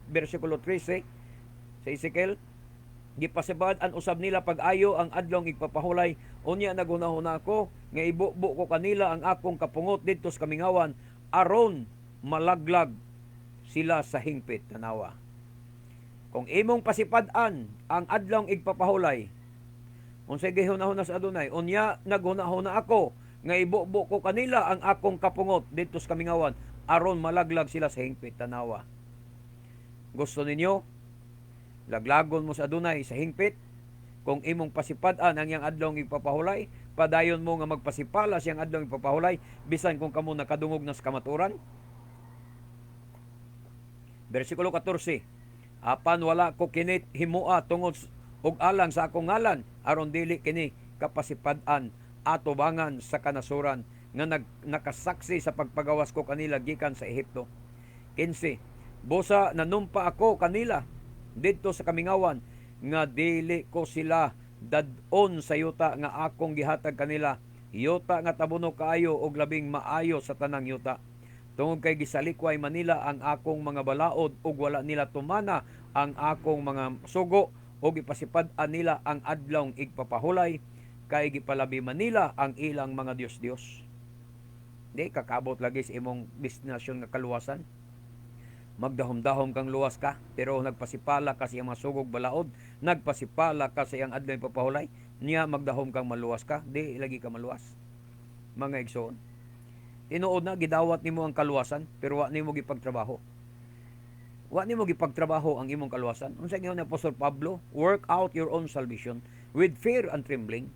Speaker 1: bersikulo 13 sa Ezekiel. Gipasipad-an usab nila pag-ayo ang adlong igpapahulay. Unya naghunahuna ako nga ibubo ko kanila ang akong kapungot didto sa kamingawan aron malaglag sila sa hingpit. Tanawa. Kung imong pasipad-an ang adlong igpapahulay, unsay gihunahuna sa Adunay? Unya naghunahuna ako nga ibubo ko kanila ang akong kapungot didto sa kamingawan aron malaglag sila sa hingpit. Tanawa. Gusto ninyo laglagon mo sa Adunay sa hingpit? Kung imong pasipad-an ang iyang adlong igpapahulay, padayon mo nga magpasipala siyang adlong igpapahulay bisan kung kamo nakadungog na sa kamaturan. Bersikulo 14. Apan wala ko kinit himua tungod og alang sa akong ngalan aron dili kini kapasipad-an atubangan sa kanasuran nga nakasaksi sa pagpagawas ko kanila gikan sa Ehipto. 15. Busa nanumpa ako kanila didto sa kamingawan nga dili ko sila dad-on sa yuta nga akong gihatag kanila, yuta nga tabuno kaayo og labing maayo sa tanang yuta. Tungod kay gisalikway manila ang akong mga balaod ug wala nila tumana ang akong mga sugo ug ipasipad-an nila ang adlong igpapahulay kay gipalabi manila ang ilang mga Dios-Dios. Di kakabot lagi sa imong destinasyon nga kaluwasan. Magdahom-dahom kang luwas ka, pero nagpasipala ka sa iyang mga sugog balaod, nagpasipala ka sa iyang adlaw ipapahulay, niya magdahom kang maluwas ka, di lagi ka maluwas. Mga igsoon, tinuod na gidawat nimo ang kaluwasan, pero wa nimo gipagtrabaho. Wa nimo gipagtrabaho ang imong kaluwasan. Unsa ingon ni Apostol Pablo? Work out your own salvation with fear and trembling.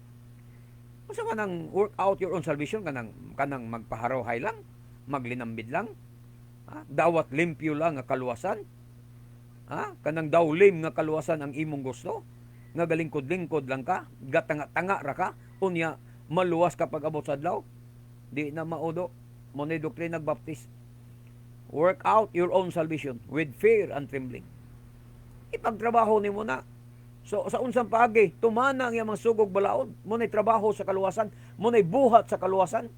Speaker 1: Unsa man ang work out your own salvation? Kanang magpaharawhay lang, maglinambid lang, ha? Dawat limpyo lang nga kaluwasan. Ha? Kanang dawlim nga kaluwasan ang imong gusto, nga galingkod-lingkod lang ka, gatanga-tanga ra ka, unya maluwas ka pag-abot sa adlaw. Di na maudo. Mo ni doktrina Baptist. Work out your own salvation with fear and trembling. Ipagtrabaho nimo na. So sa unsang paagi, tumana ang iyang mga sugog balaod, mo nay trabaho sa kaluwasan, mo nay buhat sa kaluwasan.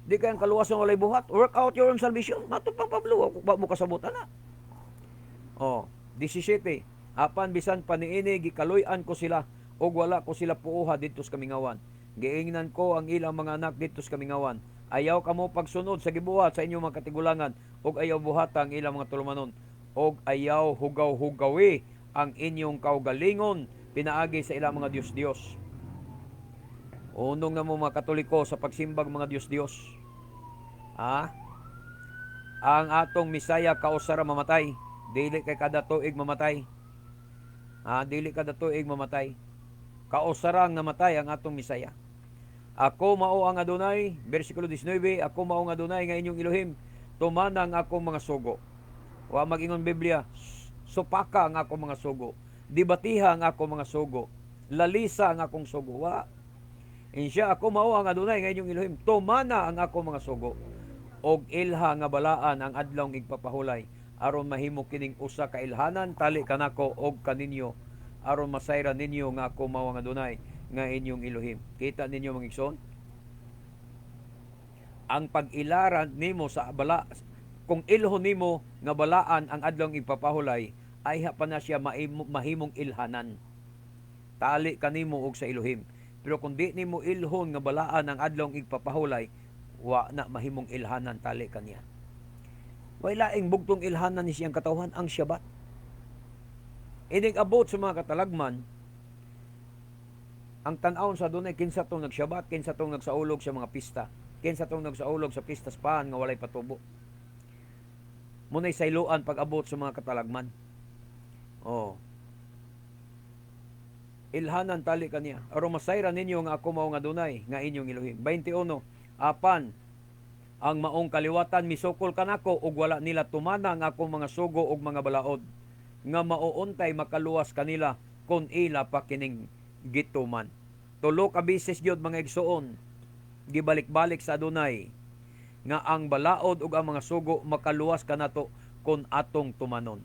Speaker 1: Di kayang kaluwasan walay buhat. Work out your own salvation. Matod pang Pablo, wa mo kasabutan na. Oh, 17. Apan bisan pa niini, gikaluy-an ko sila ug wala ko sila puoha didto sa kamingawan. Giingnan ko ang ilang mga anak didto sa kamingawan. Ayaw kamo pagsunod sa gibuhat sa inyong mga katigulangan ug ayaw buhata ang ilang mga tulumanon ug ayaw hugaw-hugawi ang inyong kaugalingon pinaagi sa ilang mga Dios-Dios. Unong na mo mga Katoliko sa pagsimbag mga Dios-Dios. Ha? Ang atong Misaya kausara mamatay. Dili kay kada tuig mamatay. Ha? Dili kada tuig mamatay. Kausarang namatay ang atong Misaya. Ako mao ang Adonai, versikulo 19, ako mao ang Adonai nga inyong Elohim, tumana ang akong mga sugo. Wa mag-ingon Biblia, supaka ang akong mga sugo, debatiha ang akong mga sugo, lalisa ang akong sugo. Wa. Insya ako mao ang Adonai nga inyong Elohim, tumana ang akong mga sugo. Og ilha nga balaan ang adlawng igpapahulay, aron mahimo kining usa ka ilhanan tali kanako og kaninyo, aron masayran ninyo nga ako mao ang Adonai nga inyong Elohim. Kita ninyo mga igsoon? Ang pag-ilaran nimo sa bala, kung ilhon nimo nga balaan ang adlawng igpapahulay, ayha pa na siya mahimong ilhanan. Tali kanimo og sa Elohim. Pero kung di nimo ilhon nga balaan ang adlawng igpapahulay, wa na mahimong ilhanan tali kaniya. Way laing bugtong ilhanan ni siyang katawhan, ang Shabbat. Inig abot sa mga katalagman, ang tan-awon sa Adunay, kinsa tong nagshabat, kinsa tong nagsaulog sa mga pista, kinsa tong nagsaulog sa pistas pan nga walay patubo. Muna'y sayloan pag-abot sa mga katalagman. Oh. Ilhanan tali kaniya. Aron masayran ninyo nga ako mao nga Adunay nga inyong Elohim. 21. Apan ang maong kaliwatan misukol kanako ug wala nila tumana ang akong mga sugo ug mga balaod nga mauuntay makaluwas kanila kon ila pa kining gituman. Tulo ka beses gyud, mga igsuon, gibalik-balik sa Adunay nga ang balaod ug ang mga sugo makaluwas kanato kon atong tumanon.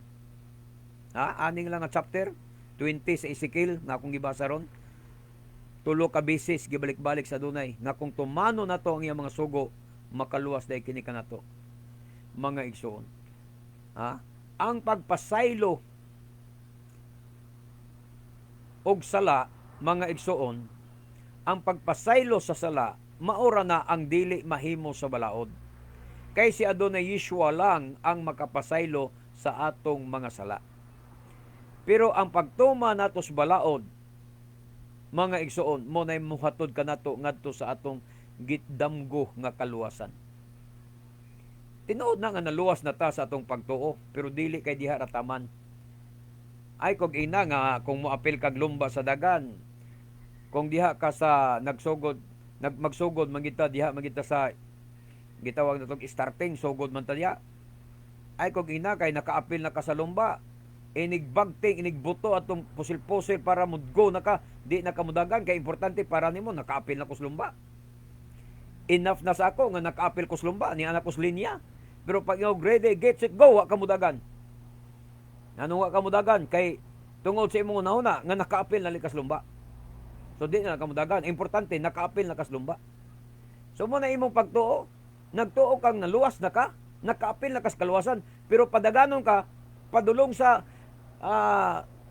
Speaker 1: Ha, aning lang nga chapter 20 sa Ezekiel nga akong gibasa ron. Tulo ka beses gibalik-balik sa Adunay nga kung tumanon nato ang iyang mga sugo, makaluwas day kini kanato, mga igsuon. Ha? Ang pagpasaylo og sala, mga igsuon, ang pagpasaylo sa sala, maura na ang dili mahimo sa balaod. Kay si Adonai Yeshua lang ang makapasaylo sa atong mga sala. Pero ang pagtuma nato sa balaod, mga igsuon, mo nay muhatod kanato ngadto sa atong gitdamgo nga kaluwasan. Tinuod na nga naluwas na ta sa atong pagtuo, pero dili kay diha rataman. Ay kog ina nga kung moapil kag lumba sa dagan, kung diha ka sa nagsugod, nagmagsugod man kita diha, man kita sa gitawag natong starting, sugod man ta diha. Ay kog ina kay nakaapil na ka sa lumba, inigbagting, inigbuto atong pusil-pusil para mudgo na ka, di na ka mudagan kay importante para nimo nakaapil na ko sa lumba. Enough na sa ako nga nakaapil ko sa lumba, ni anak ko sa linya. Pero pag yung ready, get, set, go, wa ka mudagan. Ano, wa ka mudagan? Kay tungod sa imong una nga nakaapil na likas lumba. So di na kamudagan. Importante, nakaapil na kas lumba. So mo na imong pagtuo, nagtuo kang naluwas na ka, nakaapil na kas kaluwasan, pero padaganon ka, padulong sa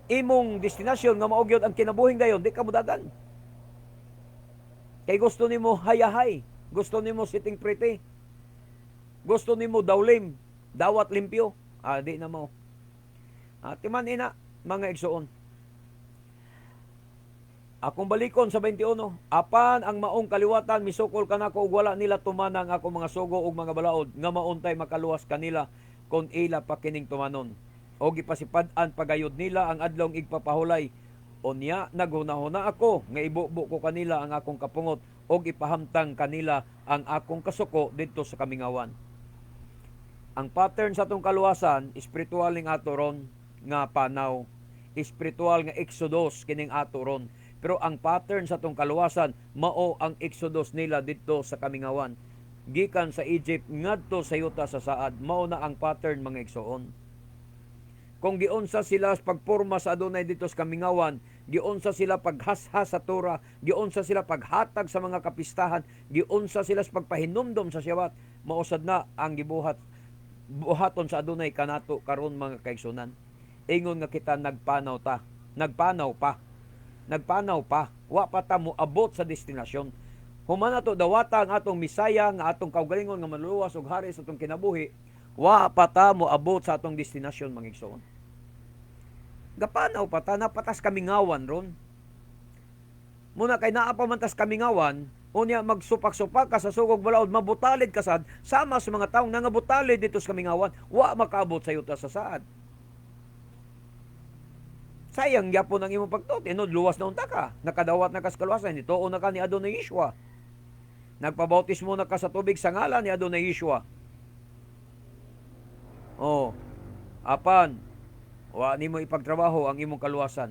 Speaker 1: imong destinasyon nga mao gyud ang kinabuhing dayon, di ka mudagan. Kay gusto nimo hayahay, gusto nimo sitting pretty, gusto nimo dawlim, dawat limpyo, di na mo. Timan ina, mga igsuon. Akong balikon sa 21, apan ang maong kaliwatan misukol kanako ug wala nila tumana ang akong mga sugo ug mga balaod nga mauntay makaluwas kanila kon ila pa kining tumanon. O gipasipad-an pagayod nila ang adlawng igpapahulay. Unya naghunahuna ako nga ibubo ko kanila ang akong kapungot og ipahamtang kanila ang akong kasuko didto sa kamingawan. Ang pattern sa atong kaluwasan, espiritual ning ato ron nga panaw. Espiritual nga exodus kining ato ron. Pero ang pattern sa atong kaluwasan mao ang exodus nila didto sa kamingawan. Gikan sa Egypt ngadto sa yuta sa saad, mao na ang pattern, mga igsoon. Kung giunsa sila sa pagporma sa Adunay dito sa kamingawan, giunsa sila paghashas sa Torah, giunsa sila paghatag sa mga kapistahan, giunsa sila sa pagpahinumdom sa Shabbat, mausad na ang gibuhat buhaton sa Adunay kanato karon, mga kaigsunan. Ingon nga kita nagpanaw ta, nagpanaw pa. Nagpanaw pa, wa pa ta moabot sa destinasyon. Human nato dawata ang atong Misaya nga atong kaugalingon nga manluluwas ug hari sa atong kinabuhi, wa pa ta moabot sa atong destinasyon, mga igsoon. Gapanaw pa ta, napatas kamingawan ron. Muna kay naa pa man tas kamingawan, unya magsupak-supak ka sa sugog balaod, mabutalid ka sad sama sa mga taong nangabutalid dito sa kamingawan, wa makaabot sa yuta sa saad. Sayang gyapon ang imong pagtuo, tinuod luwas na unta ka, nakadawat na ka sa kaluwasan, nituo na ka ni Adonai Yeshua. Nagpabautismo na ka sa tubig sa ngalan ni Adonai Yeshua. Oh, apan wa nimo ipagtrabaho ang imong kaluwasan.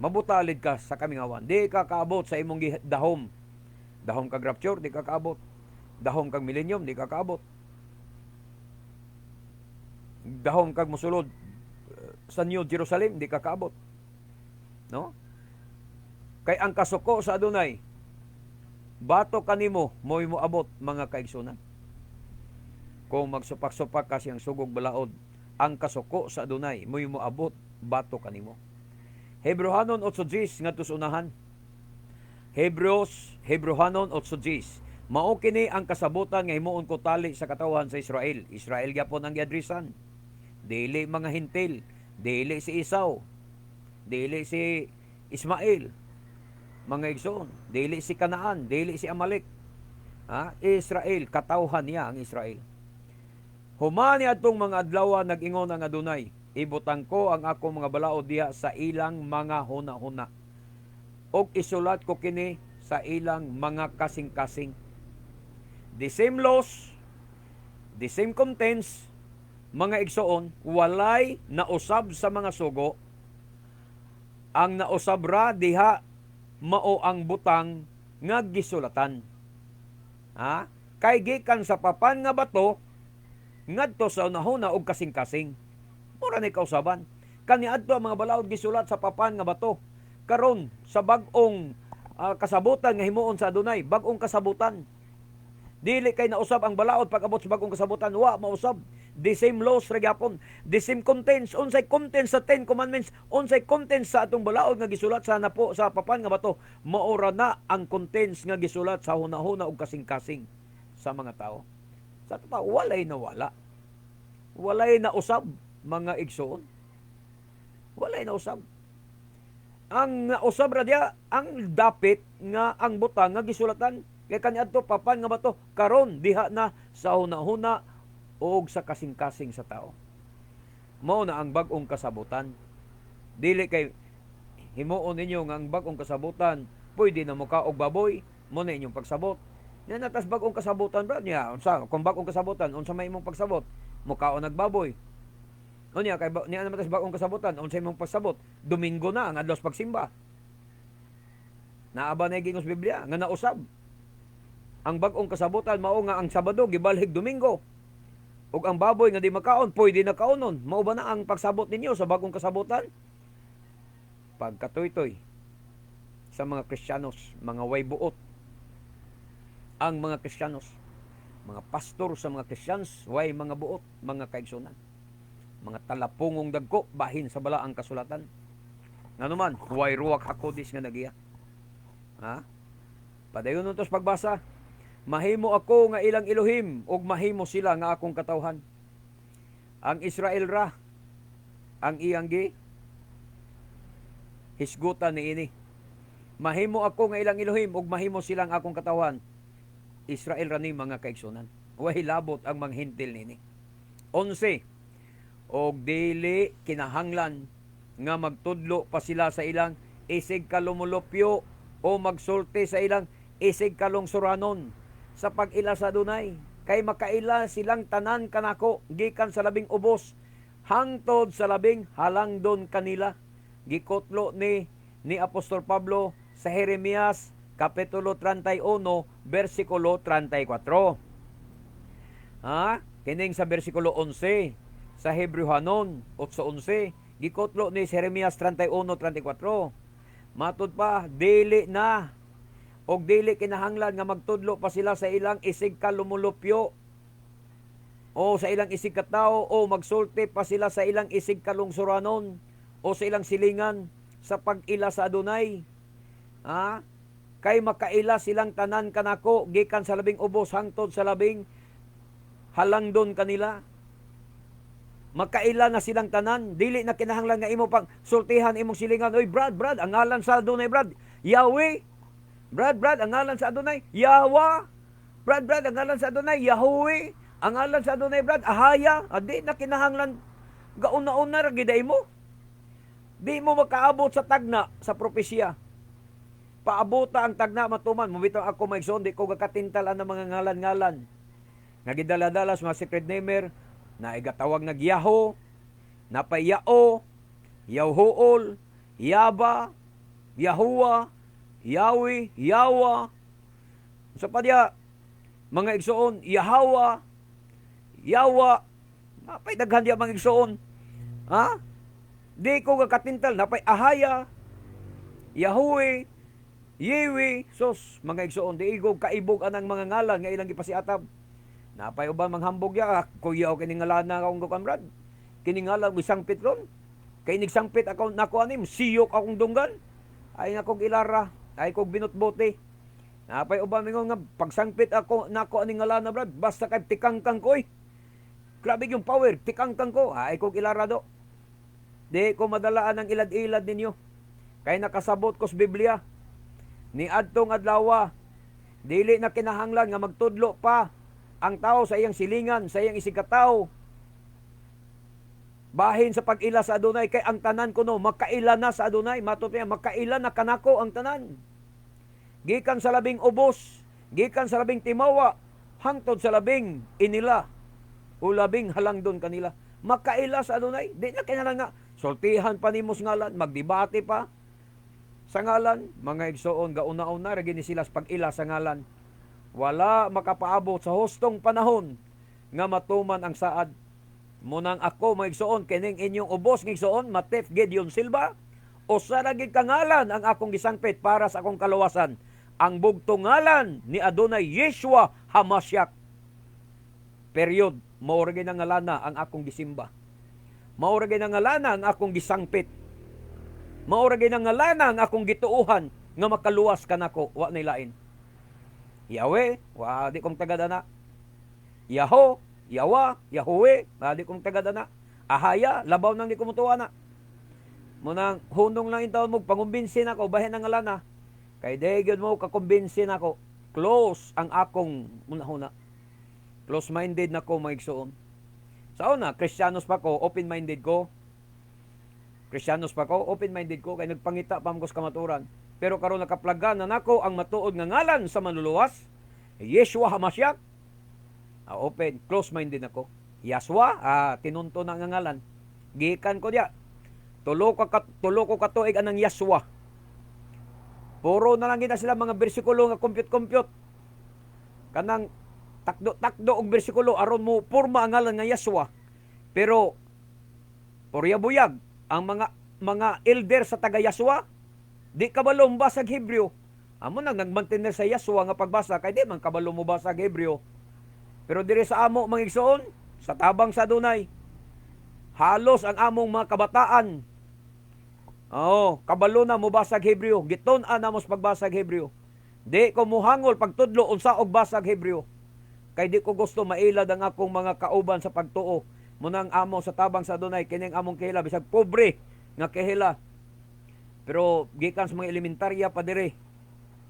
Speaker 1: Mabutalid ka sa kamingawan. Di ka kaabot sa imong dahom. Dahom kag rapture, di ka kaabot. Dahom kag millennium, di ka kaabot. Dahom kag mosulod sa New Jerusalem, di ka kaabot. No? Kay ang kasuko sa Adonay, Batok kanimo mo'y moabot, mga kaigsunan. Kung magsupak-supak ka siyang sugog balaod, ang kasuko sa Adunay mo'y moabot batok kanimo. Hebreohanon 8:10 ngadto sa unahan. Hebreos, Hebreohanon 8:10. Mao kini ang kasabutan nga himuon ko tali sa katawhan sa Israel. Israel gyapon ang giadresan. Dili mga Hentil, dili si Esau, dili si Ismael, mga igsoon, dili si Canaan, dili si Amalek. Ha? Israel, katawhan niya ang Israel. Human niadtong mga adlaw, nag-ingon ang Adunay, ibutang ko ang akong mga balaod diha sa ilang mga huna-huna. Og isulat ko kini sa ilang mga kasing-kasing. The same laws, the same contents, mga igsoon, walay nausab sa mga sugo. Ang nausab ra diha mao ang butang nga gisulatan. Ha? Kay gikan sa papan nga bato ngadto sa unahuna og kasing-kasing. Mura ni kausaban. Kaniadto ang mga balaod gisulat sa papan nga bato. Karon sa bag-ong kasabutan nga himuon sa Adunay, bag-ong kasabutan. Dili kay nausab ang balaod pag-abot sa bag-ong kasabutan, wa mausab. The same laws ra gyapon, the same contents, unsay contents sa Ten Commandments, unsay contents sa atong balaod nga gisulat sa napo sa papan nga bato, maora na ang contents nga gisulat sa hunahuna ug kasing-kasing sa mga tao. Sa ato pa, walay nawala. Walay nausab, mga igsoon. Walay nausab. Ang nausab ra diya ang dapit nga ang butang nga gisulatan. Kay kaniadto papan nga bato, karon diha na sa hunahuna og sa kasing-kasing sa tao. Mao na ang bag-ong kasabutan. Dili kay himuon ninyo nga ang bag-ong kasabutan pwede na muka og baboy, mo na inyong pagsabot. Nya natas bag-ong kasabutan, brad, niya unsa kung bag-ong kasabutan, unsa may imong pagsabot? Mukaon nagbaboy. Unya kay niya naman tas bag-ong kasabutan, unsa imong pagsabot? Domingo na ang adlaw sa pagsimba. Naa ba na gingos Biblia nga nausab? Ang bag-ong kasabutan mao nga ang Sabado gibalhig Domingo. Ug ang baboy nga di makaon, pwede na kaonon. Mao ba na ang pagsabot ninyo sa bag-ong kasabutan? Pagkatuytoy sa mga Kristiyanos, mga way buot. Ang mga Kristiyanos, mga pastor sa mga Christians, way mga buot, mga kaigsunan. Mga talapungong dagko, bahin sa balaang kasulatan. Nganuman, way ruwak hakodis nga nagiya. Ha? Padayon nito sa pagbasa. Mahimo ako nga ilang Elohim ug mahimo sila nga akong katawhan. Ang Israel ra ang iyang gi hisgutan niini. Mahimo ako nga ilang Elohim ug mahimo silang akong katawhan. Israel ra ni, mga kaigsunan. Way labot ang mga Hentil nini. 11. Og dili kinahanglan nga magtudlo pa sila sa ilang isig kalumulupyo o magsulti sa ilang isig kalungsuranon sa pag-ila sa Adunay, kay makaila silang tanan kanako gikan sa labing ubos hangtod sa labing halangdon kanila. Gikutlo ni Apostol Pablo sa Jeremias kapitulo 31 bersikulo 34. Ha, kining sa bersikulo 11 sa Hebreohanon 8:11, gikutlo ni Jeremias 31:34. Matud pa, dili na og dili kinahanglan nga magtudlo pa sila sa ilang isig kalumulupyo o sa ilang isig katao o magsulti pa sila sa ilang isig kalungsuranon o sa ilang silingan sa pag-ila sa Adunay. Ha? Kay makaila silang tanan kanako gikan sa labing ubos hangtod sa labing halangdon kanila. Makaila na silang tanan, dili na kinahanglan nga imo pang sultihan imong silingan, "Oy Brad, Brad, ang ngalan sa Adunay, Brad, Yahweh. Brad, Brad, ang ngalan sa Adunay, Yahweh. Brad, Brad, ang ngalan sa Adunay, Yahweh. Ang ngalan sa Adunay, Brad, Ahaya." Adi na kinahanglan, gauna-una ra giday mo. Di mo makaabot sa tagna sa propesya. Paabota ang tagna matuman. Mubitaw ako, maigsoon, di ko gakatintal ang mga ngalan-ngalan nga gidala-dala sa mga secret namer na igatawag nag Yaho, napayao, Yahuol, Yaba, Yahuwa, Yahweh, Yawa. Sa padya, mga igsoon, Yahawa, Yawa, napay daghan diya, mga igsoon. Ha? Di ko gakatintal, napay Ahaya, Yahweh, Yewe, sos, mga igsoon, di igog kaibog anang mga ngalan nga ilang gipasiatab. Napay uban manghambog ya, kuya o kining ngalan na akong kamrad. Kining ngalan isangpit ron. Kay nigsangpit ako nako anim, siyok akong dunggan. Ay nakog ilara, ay kog binutbote. Napay uban mingon nga pagsangpit ako nako aning ngalan na, brad, basta kay tikangkang ko eh. Grabe yung power, tikangkang ko, ay kog ilara do. Di ko madalaan ang ilad-ilad ninyo. Kay nakasabot ko sa Biblia. Ni adtong adlawa, dili na kinahanglan nga magtudlo pa ang tao sa iyang silingan, sa iyang isigkatawo bahin sa pag-ila sa Adunay, kay ang tanan kuno makaila na sa Adunay. Matod niya, makaila na kanako ang tanan. Gikan sa labing ubos, gikan sa labing timawa, hangtod sa labing inila o labing halangdon kanila. Makaila sa Adunay, di na kinahanglan nga sultihan pa nimo sa ngalan, magdebate pa sa ngalan, mga igsoon, gauna-una ra gini sila sa pag-ila sa ngalan. Wala makapaabot sa hustong panahon nga matuman ang saad. Munang ako, mga igsoon, kining inyong ubos nga igsoon, Matef Gideon Silva, usa ra gid ka ngalan ang akong gisangpit para sa akong kaluwasan. Ang bugtong ngalan ni Adonai Yeshua Hamashiach. Period. Mao ra gid ang ngalana ang akong gisimba. Mao ra gid ang ngalana ang akong gisangpit. Mao ra gid ang ngalana ang akong gituohan nga makaluwas kanako, wa nay lain. Yahweh, wa di kong tagadana. Yaho, Yawa, Yahweh, wa di kong tagadana. Ahaya, labaw nang di ko mutuwa na. Munang hunong lang intawon mo pangumbinsin ako bahin ang ngalana. Kay di gyud mo kakumbinsin ako. Close ang akong hunahuna. Close-minded na ko, mga igsoon. Sa una, Kristiyanos pa ko, open-minded ko. Kristiyanos pa ko, open-minded ko, kay nagpangita pa ko sa kamaturan. Pero karon nakaplaga na nako ang matuod nga ngalan sa manluluwas, Yeshua Hamashiach. Open, close-minded nako. Yaswa, tinunto na nga ngalan. Gikan ko diya. Tulo ko katuig anang Yaswa. Puro na lang gina sila mga bersikulo nga compute-compute. Kanang takdo-takdo og bersikulo aron mo porma ang ngalan nga Yaswa. Pero purya buyag ang mga elder sa taga Yaswa, di kabalo basag Hebreo. Amo nang nagmantener sa Yaswa nga pagbasa kay di man kabalo mo basag Hebreo. Pero diri sa amo, mga igsoon, sa tabang sa Adunay, halos ang among mga kabataan, oh, kabalo na mo basag Hebreo. Gitun-an na mo sa pagbasag Hebreo. Di ko muhangol pagtudlo unsa og basag Hebreo. Kay di ko gusto mailad ang akong mga kauban sa pagtuo. Munang amo sa tabang sa Adunay kining among kehila bisag pobre nga kehila. Pero gikan sa mga elementarya pa dire,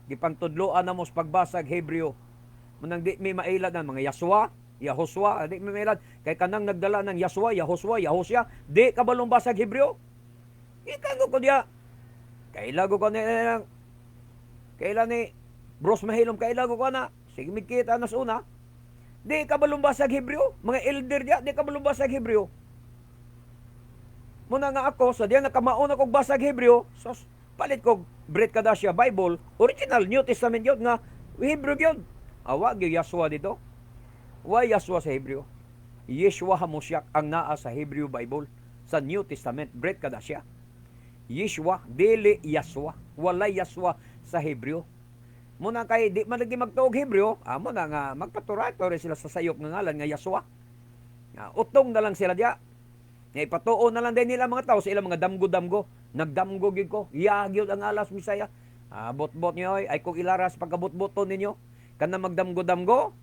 Speaker 1: gipangtudloan na mo sa pagbasag Hebreo. Munang di mi mailad ang mga Yaswa, Yahuswa, di mi mailad. Kay kanang nagdala ng Yaswa, Yahuswa, Yahusya, di kabalong basag Hebreo. Gikan ko diya. Kaila ko ni kaila ni Bros Mahilom, kaila ko na. Sige kita na sa una. Di kabalong basag Hebreo. Mga elder diya, di kabalong basag Hebreo. Muna nga ako, sa diya nakamaon ako basag Hebreo, sos, palit ko Brit Kadasha Bible, original New Testament yun nga, Hebrew yun. Awa, gyud Yaswa dito. Wa Yaswa sa Hebreo. Yeshua Hamashiach ang naa sa Hebrew Bible sa New Testament, Brit Kadasha. Yeshua, dili Yaswa. Walay Yaswa sa Hebreo. Muna kay di man lagi magtuog Hebreo, amo na nga magpaturay sila sa sayop nga ngalan nga Yaswa. Nga utong na lang sila diya. Nga ipatuo na lang din nila mga tao sa ilang mga damgo-damgo. Nagdamgo gyud ko. Ya gyud ang alas Misaya. Bot-bot niyo ay, ay kung ilaras pagkabot-boto ninyo. Kana magdamgo-damgo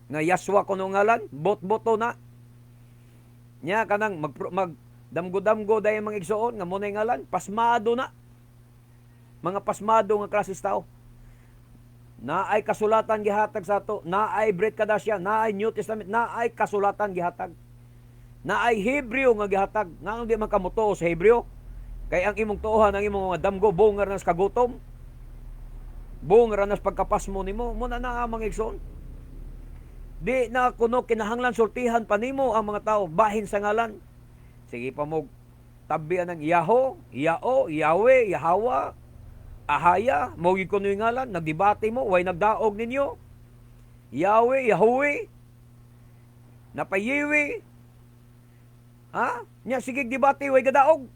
Speaker 1: nga Yaswa kuno ngalan, bot-boto na. Nya kanang mag damgo-damgo dayon mga igsoon nga mo na ngalan, pasmado na. Mga pasmado nga klases tao. Naay kasulatan gihatag sa ato, naay Brit Kadasya, naay New Testament, naay kasulatan gihatag. Naay Hebreo nga gihatag. Nganong di man ka motuo sa Hebreo? Kay ang imong tuohan, ang imong mga damgo, bungar na sa kagutom. Bungar na sa pagkapasmo nimo. Muna na ang mga igsoon. Di na kuno kinahanglan sultihan pa nimo ang mga tao bahin sa ngalan. Sige pa mo tabian ng Yaho, Yao, Yahweh, Yahawa, Ahaya, mo gyud kuno yung ngalan, nagdebate mo, way nagdaog ninyo. Yahweh, Yahweh, napayiwi. Ha? Nya sige debate way gadaog.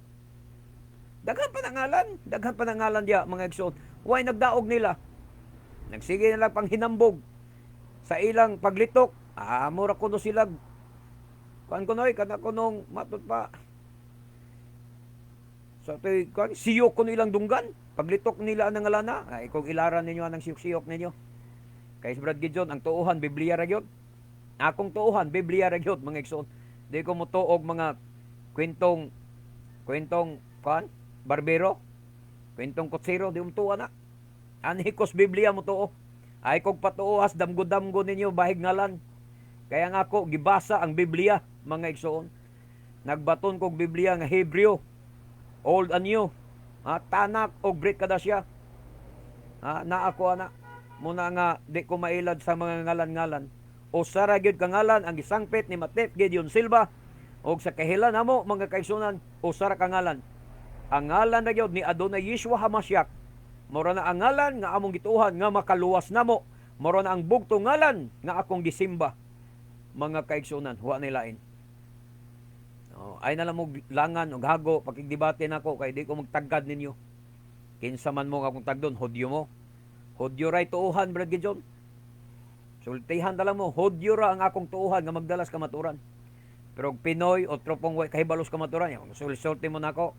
Speaker 1: Daghan pa ng ngalan, daghan pa ng ngalan diya, mga igsoon. Way nagdaog nila. Nagsige na lang panghinambog sa ilang paglitok. Ah, mura kuno sila. Kuan kunoy kana kunong matut pa. Sa toy kuan siyok kuno ilang dunggan. Paglitok nila ang ngalana, ay kung ilaran ninyo anang siyok-siyok ninyo. Kay si Brad Gideon, ang tuohan Biblia ra gyud. Akong tuohan Biblia ra gyud, mga igsoon. Di ko motuog mga kwentong kwentong kuan barbero, kwentong kutsero, di mo tuwa na. Anhi kos Biblia mo tuo. Ay kog patuohas damgo-damgo ninyo bahig ngalan. Kaya nga ako gibasa ang Biblia, mga igsoon. Nagbaton kog Biblia nga Hebreo, Old and New. Ha, Tanak og Brit Kadasya. Ha, naa ko ana. Muna nga di ko mailad sa mga ngalan-ngalan. Usa ra gyud ka ngalan ang gisangpit ni Matip Gideon Silva og sa kahilan namo, mga kaigsunan, usa ra ka ngalan. Ang ngalan na gyud ni Adonai Yeshua Hamashiach. Mora na ang ngalan nga among gituohan nga makaluwas namo. Mora na ang bugtong ngalan nga akong gisimba. Mga kaigsunan, wa nilain. Oh, ay na lang mo langan og hago pakigdebate nako kay di ko magtaggad ninyo. Kinsa man mo nga akong tagdon, Hudyo mo. Hudyo ray tuohan, Brad Gideon. Sultihan ta lang mo, Hudyo ra ang akong tuohan nga magdalas kamaturan. Pero og Pinoy o tropong way kahibalos kamaturan, sulti mo nako.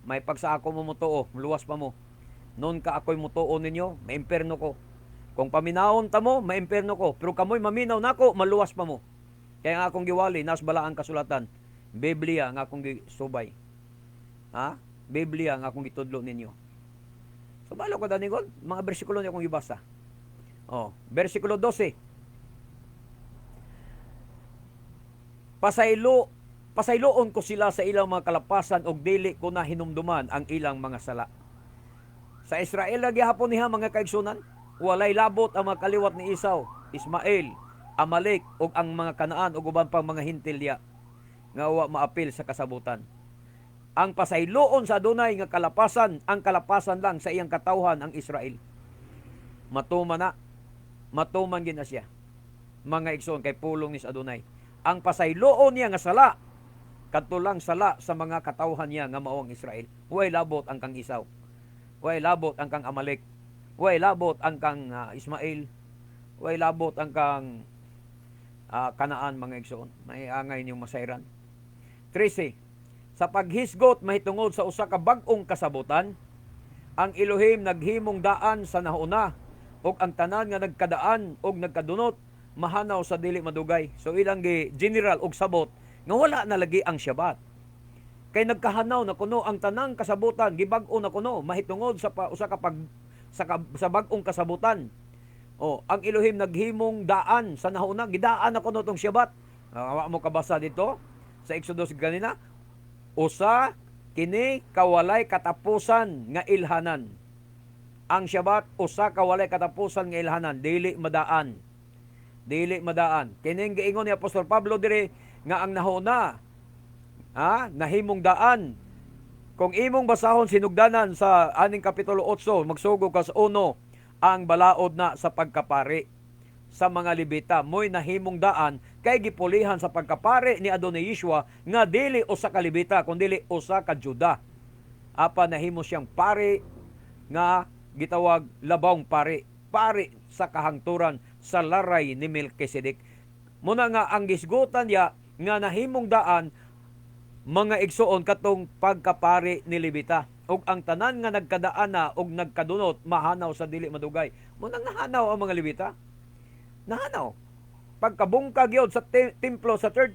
Speaker 1: May pagsa ako mo motuo, luwas pa mo. Noon ka ako'y mutuo ninyo, maimperno ko. Kung paminawon ta mo, maimperno ko. Pero kamoy maminaw nako, maluwas pa mo. Kaya nga akong giwali, nas balaang kasulatan. Biblia nga akong gisubay. Ha? Biblia nga akong gitudlo ninyo. So balo ko dani God, mga bersikulo niya akong gibasa. Oh, bersikulo 12. Pasayloon ko sila sa ilang mga kalapasan og dili ko na hinumduman ang ilang mga sala. Sa Israel lagi hapon niya, mga kaigsunan, walay labot ang mga kaliwat ni Esau, Ismael, Amalek ug ang mga Kanaan ug uban pang mga Hentil diya nga wa maapil sa kasabutan. Ang pasayloon sa Adonay nga kalapasan, ang kalapasan lang sa iyang katawhan ang Israel. Matuman na, matuman gid na siya. Mga igsoon, kay pulong ni sa Adonay. Ang pasayloon niya nga sala, kadto lang sala sa mga katawhan niya nga mao ang Israel. Way labot ang kang Esau. Way labot ang kang Amalek. Way labot ang kang Ismael. Way labot ang kang Kanaan, mga igsoon. May angay niyong masayran. 13. Sa paghisgot mahitungod sa usa ka bag-ong kasabutan, ang Elohim naghimong daan sa nauna ug ang tanan nga nagkadaan og nagkadunot mahanaw sa dili madugay. So ilang gi general og sabot nga wala na lagi ang Shabbat. Kay nagkahanaw na kuno ang tanang kasabutan, gibag-o na kuno mahitungod sa pa, usa ka pag sa, ka, sa bag-ong kasabutan. O, ang Elohim naghimong daan sa nauna, gidaan na kuno tong Shabbat. Wa mo kabasa dito sa Exodus ganina, usa kini kawalay katapusan nga ilhanan. Ang Shabbat usa ka walay katapusan nga ilhanan, dili madaan. Dili madaan. Kining giingon ni Apostol Pablo diri nga ang nahuna ha, nahimong daan. Kung imong basahon sinugdanan sa aning kapitulo 8, magsugo ka sa 1, ang balaod na sa pagkapari sa mga Levita mo'y nahimong daan kay gipulihan sa pagkapari ni Adonai Yeshua nga dili usa ka Levita kundi usa ka Juda. Apa nahimo siyang pari nga gitawag labawng pari, pari sa kahangturan sa laray ni Melchizedek. Muna nga ang gisgutan niya nga nahimong daan, mga igsoon, katong pagkapari ni Levita ug ang tanan nga nagkadaan na og nagkadunot mahanaw sa dili madugay. Muna nahanaw ang mga Levita. Nahanaw. Pagkabungkag yun sa templo sa third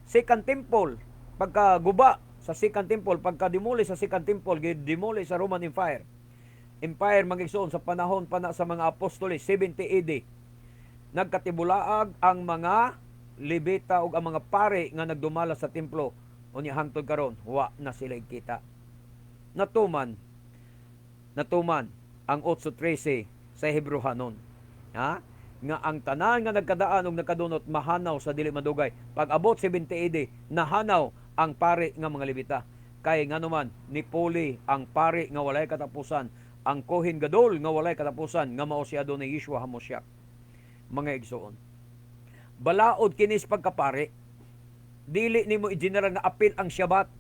Speaker 1: second temple, pagkaguba sa second temple, pagkademoli sa second temple, gidemoli sa Roman Empire. Empire, mga igsoon, sa panahon pa na sa mga apostoles, 70 AD. Nagkatibulaag ang mga Levita ug ang mga pare nga nagdumala sa templo. Unya hangtod karon wa na sila kita. Natuman ang 8:13 sa Hebreohanon. Ha? Nga ang tanan nga nagkadaan og nagkadunot mahanaw sa dili madugay. Pag abot 70 AD, nahanaw ang pare nga mga Levita. Kay nganuman nipuli ang pare nga walay katapusan, ang Kohen Gadol nga walay katapusan nga mao si Adonai Yeshua HaMashiach. Mga igsoon, balaod kinis pagkapari. Dili nimo i-general nga apil ang Shabbat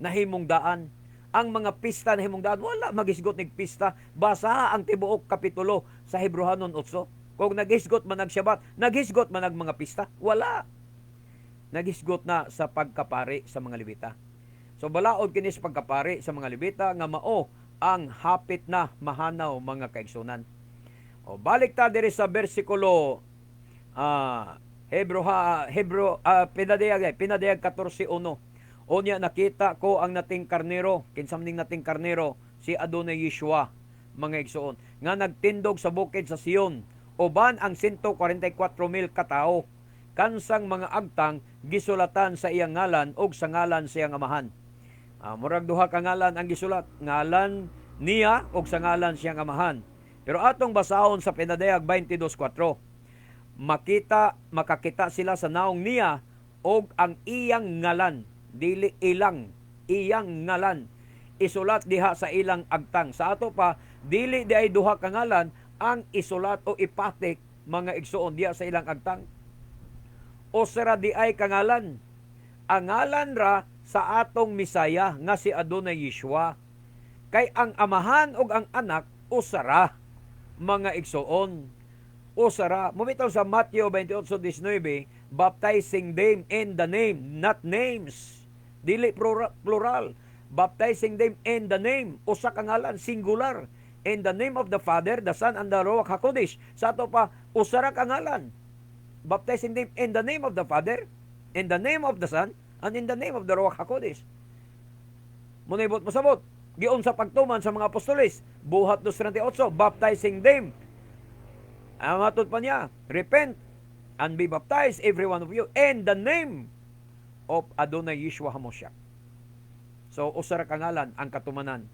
Speaker 1: nahimong daan. Ang mga pista na himong daan, wala magisgot nig pista. Basa ang tibuok kapitulo sa Hebrohanon 8. Kung naghisgot man ag Shabbat, naghisgot man ag mga pista, wala. Naghisgot na sa pagkapari sa mga Levita. So balaod kini sa pagkapari sa mga Levita nga mao ang hapit na mahanaw, mga kaigsunan. O balik ta diri sa bersikulo Hebro ha, Hebro Pinadayag 14:1. Unya nakita ko ang nating karnero, kinsa ning nating karnero? Si Adonai Yeshua, mga igsoon, nga nagtindog sa bukid sa Sion uban ang 144,000 katao, kansang mga agtang gisulatan sa iyang ngalan og sa ngalan sa iyang Amahan. Murag duha ka ngalan ang gisulat, ngalan niya og sa ngalan siyang Amahan. Pero atong basahon sa Pinadayag 22:4. Makita makakita sila sa naong niya og ang iyang ngalan, dili ilang, iyang ngalan isulat diha sa ilang agtang. Sa ato pa, dili di ay duha ka ngalan ang isulat o ipatik, mga igsoon, diha sa ilang agtang. Usa ra di ay kangalan. Ang ngalan ra sa atong Misaya nga si Adonai Yeshua. Kay ang Amahan ug ang Anak usa ra, mga igsoon. Usa ra. Mubitaw sa Matthew 28:19, baptizing them in the name, not names. Dili plural. Baptizing them in the name. Usa ka ngalan, singular. In the name of the Father, the Son, and the Ruach HaKodesh. Sa ato pa, usa ra ka ngalan. Baptizing them in the name of the Father, in the name of the Son, and in the name of the Ruach HaKodesh. Munibot mosabot. Giun sa pagtuman sa mga apostoles, Buhat 2.38, baptizing them. Ang matod pa niya, "Repent and be baptized, every one of you, in the name of Adonai Yeshua HaMoshiach." So, usa ra ka ngalan ang katumanan.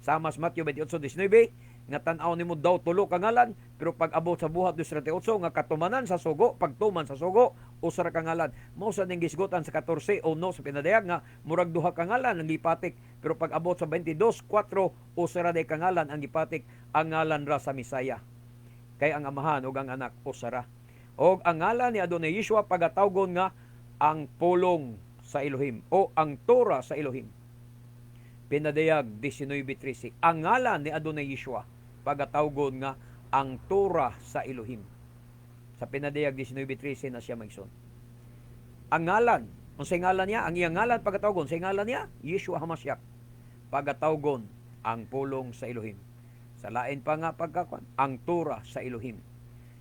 Speaker 1: Sama sa Matthew 28:19, nga tan-aw nimo daw tulo ka ngalan, pero pag abot sa Buhat 2.38 nga katumanan sa sugo, pagtuman sa sugo, usa ra ka ngalan. Mao sa ning gisgutan sa 14:1 sa Pinadayag nga murag duha ka ngalan ang gipatik, pero pag abot sa 22:4, usa ra day ka ngalan ang gipatik, ang ngalan ra sa Misaya. Kay ang Amahan ug ang Anak usa ra. Og ang ngalan ni Adonai Yeshua pagatawgon nga ang Pulong sa Elohim o ang Torah sa Elohim. Pinadayag 19:13. Ang ngalan ni Adonai Yeshua pagatawgon nga ang Torah sa Elohim. Sa Pinadayag 19:13 na siya, mga igsoon. Ang ngalan, unsay ngalan niya? Ang iyang ngalan pagatawgon, sa ngalan niya, Yeshua HaMashiach. Pagatawgon ang Pulong sa Elohim. Sa lain pa nga pagkakuan, ang Torah sa Elohim.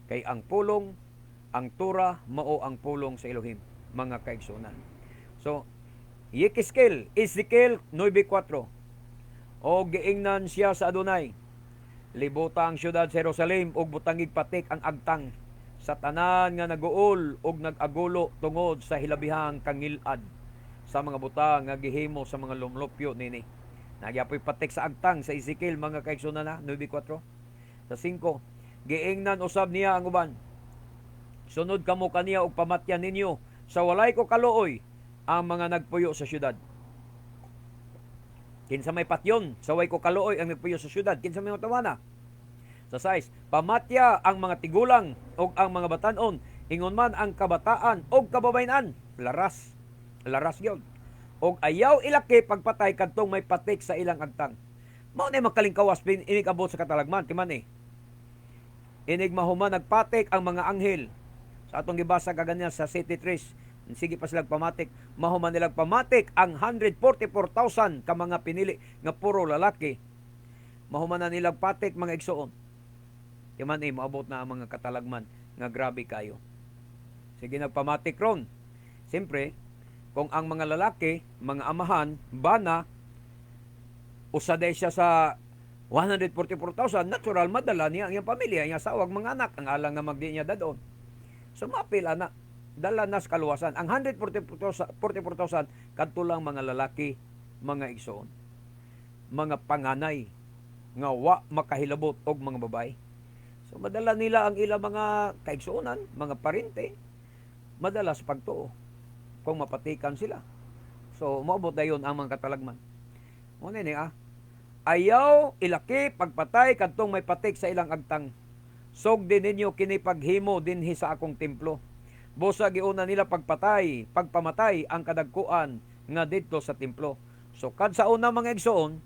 Speaker 1: Kay ang pulong, ang Torah mao ang pulong sa Elohim, mga kaigsunan. So, Yekiskel, Ezekiel 9:4. O giingnan siya sa Adonai: "Libuta ang syudad sa Jerusalem ug butangig patik ang agtang sa tanan nga naguol ug nag-agulo tungod sa hilabihang kangilad sa mga butang nga gihimo sa mga lumlupyo nini." Nagyapoy patik sa agtang sa Ezekiel, mga kaigsunan na, 9:4. Sa 5, giingnan usab niya ang uban: "Sunod kamo kaniya og pamatyan ninyo sa walay ko kaluoy ang mga nagpuyo sa syudad." Kinsa may patyon sa way ko kaluoy ang nagpuyo sa syudad? Kinsa may matawana? Sa 6, pamatya ang mga tigulang ug ang mga batanon, ingon man ang kabataan ug kababayen-an. Laras. Laras gyud. Og ayaw ilaki pagpatay kadtong may patik sa ilang agtang. Mao na makalingkawas pin inig abot sa katalagman, timan eh. Inig mahuman nagpatik ang mga anghel. Sa atong gibasa kaganyan sa City 3, sige pa sila pamatik. Mahuman nilang pamatik ang 144,000 ka mga pinili nga puro lalaki. Mahuman na nilang patik, mga igsoon. Timan eh, moabot na ang mga katalagman nga grabe kayo. Sige nagpamatik ron. Siyempre, kung ang mga lalaki, mga amahan, bana, usa day siya sa 144,000, natural madala niya ang iyang pamilya, iyang asawa, mga anak, ang alang nga magdi niya dadon. So mapil ana, dala na sa kaluwasan. Ang 144,000 kadto lang mga lalaki, mga igsoon. Mga panganay nga wa makahilabot og mga babae. So madala nila ang ilang mga kaigsuonan, mga parente, madala sa pagtuo kung mapatikan sila. So moabot dayon ang mga katalagman. Mo ni ah. Ayaw ilaki pagpatay kadtong may patik sa ilang agtang. Sugdi ninyo kini paghimo dinhi sa akong templo. Busa giuna nila pagpatay, pagpamatay ang kadagkuan nga didto sa templo. So kad sa una, mga igsoon,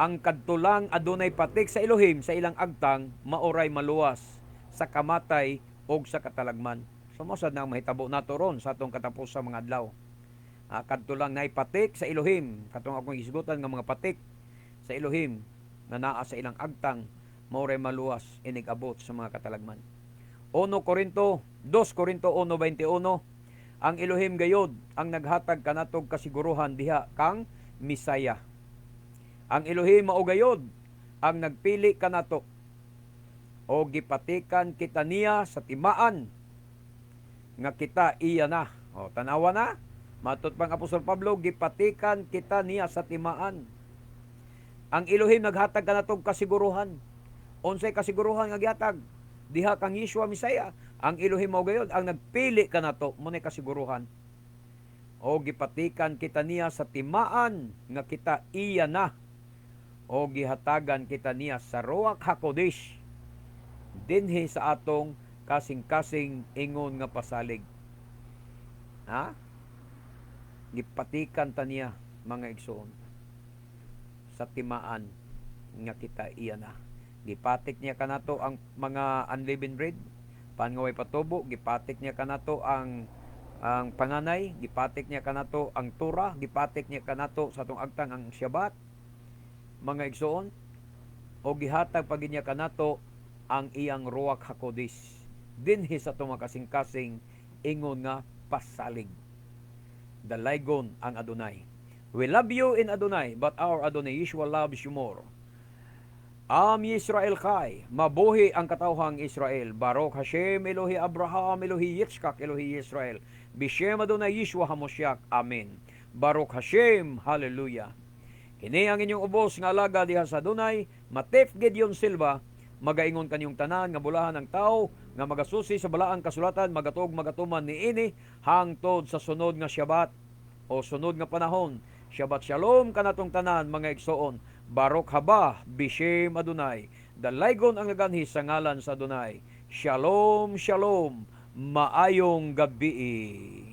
Speaker 1: ang kadtulang adunay patik sa Elohim sa ilang agtang maoray maluwas sa kamatay og sa katalagman. So mao sad na ang mahitabo nato ron sa atong katapos sa mga adlaw. Kadto lang naay patik sa Elohim, katong akong hisgutan nga mga patik sa Elohim nga naa sa ilang agtang maoray maluwas inig abot sa mga katalagman. 1 Korinto, 2 Korinto 1:21, ang Elohim gayod ang naghatag kanatog kasiguruhan diha kang Misaya. Ang Elohim mao gayod ang nagpili kanato o gipatikan kita niya sa timaan nga kita iya na. O tanawa na. Matod pang Apostol Pablo, gipatikan kita niya sa timaan. Ang Elohim naghatag kanatog kasiguruhan. Unsay kasiguruhan nga gihatag? Diha kang Yeshua Mesaya. Ang Elohim mao gayod ang nagpili kanato, mao kasiguruhan. O gipatikan kita niya sa timaan nga kita iya na. O gihatagan kita niya sa Ruach HaKodesh dinhi sa atong kasing-kasing ingon nga pasalig. Ha? Gipatikan ta niya, mga igsoon, sa timaan nga kita iya na. Gipatik niya kanato ang mga unleavened bread, pan nga way patubo, gipatik niya kanato ang panganay, gipatik niya kanato ang Torah, gipatik niya kanato sa atong agtang ang Shabbat, mga igsoon, o gihatag pa niya kanato ang iyang Ruach HaKodesh dinhi sa atong kasing-kasing ingon nga pasalig. Dalaygon ang Adonai. We love you in Adonai, but our Adonai Yeshua loves you more. Am Yisrael Chai, mabuhi ang katawhang Israel. Baruch Hashem, Elohi Abraham, Elohi Yitzchak, Elohi Israel. Bishem Adonai Yeshua HaMoshiach. Amen. Baruch Hashem, Hallelujah. Kini ang inyong ubos nga alaga diha sa Adonai, Matef Gideon Silva, magaingon kanyong tanan nga bulahan ang tao nga magasusi sa balaang kasulatan, magatuog, magatuman niini hangtod sa sunod nga Shabbat o sunod nga panahon. Shabbat shalom kanatong tanan, mga igsoon. Baruch haba bishem Adonai. Dalaygon ang naganhi sa ngalan sa Adonai. Shalom, shalom. Maayong gabi.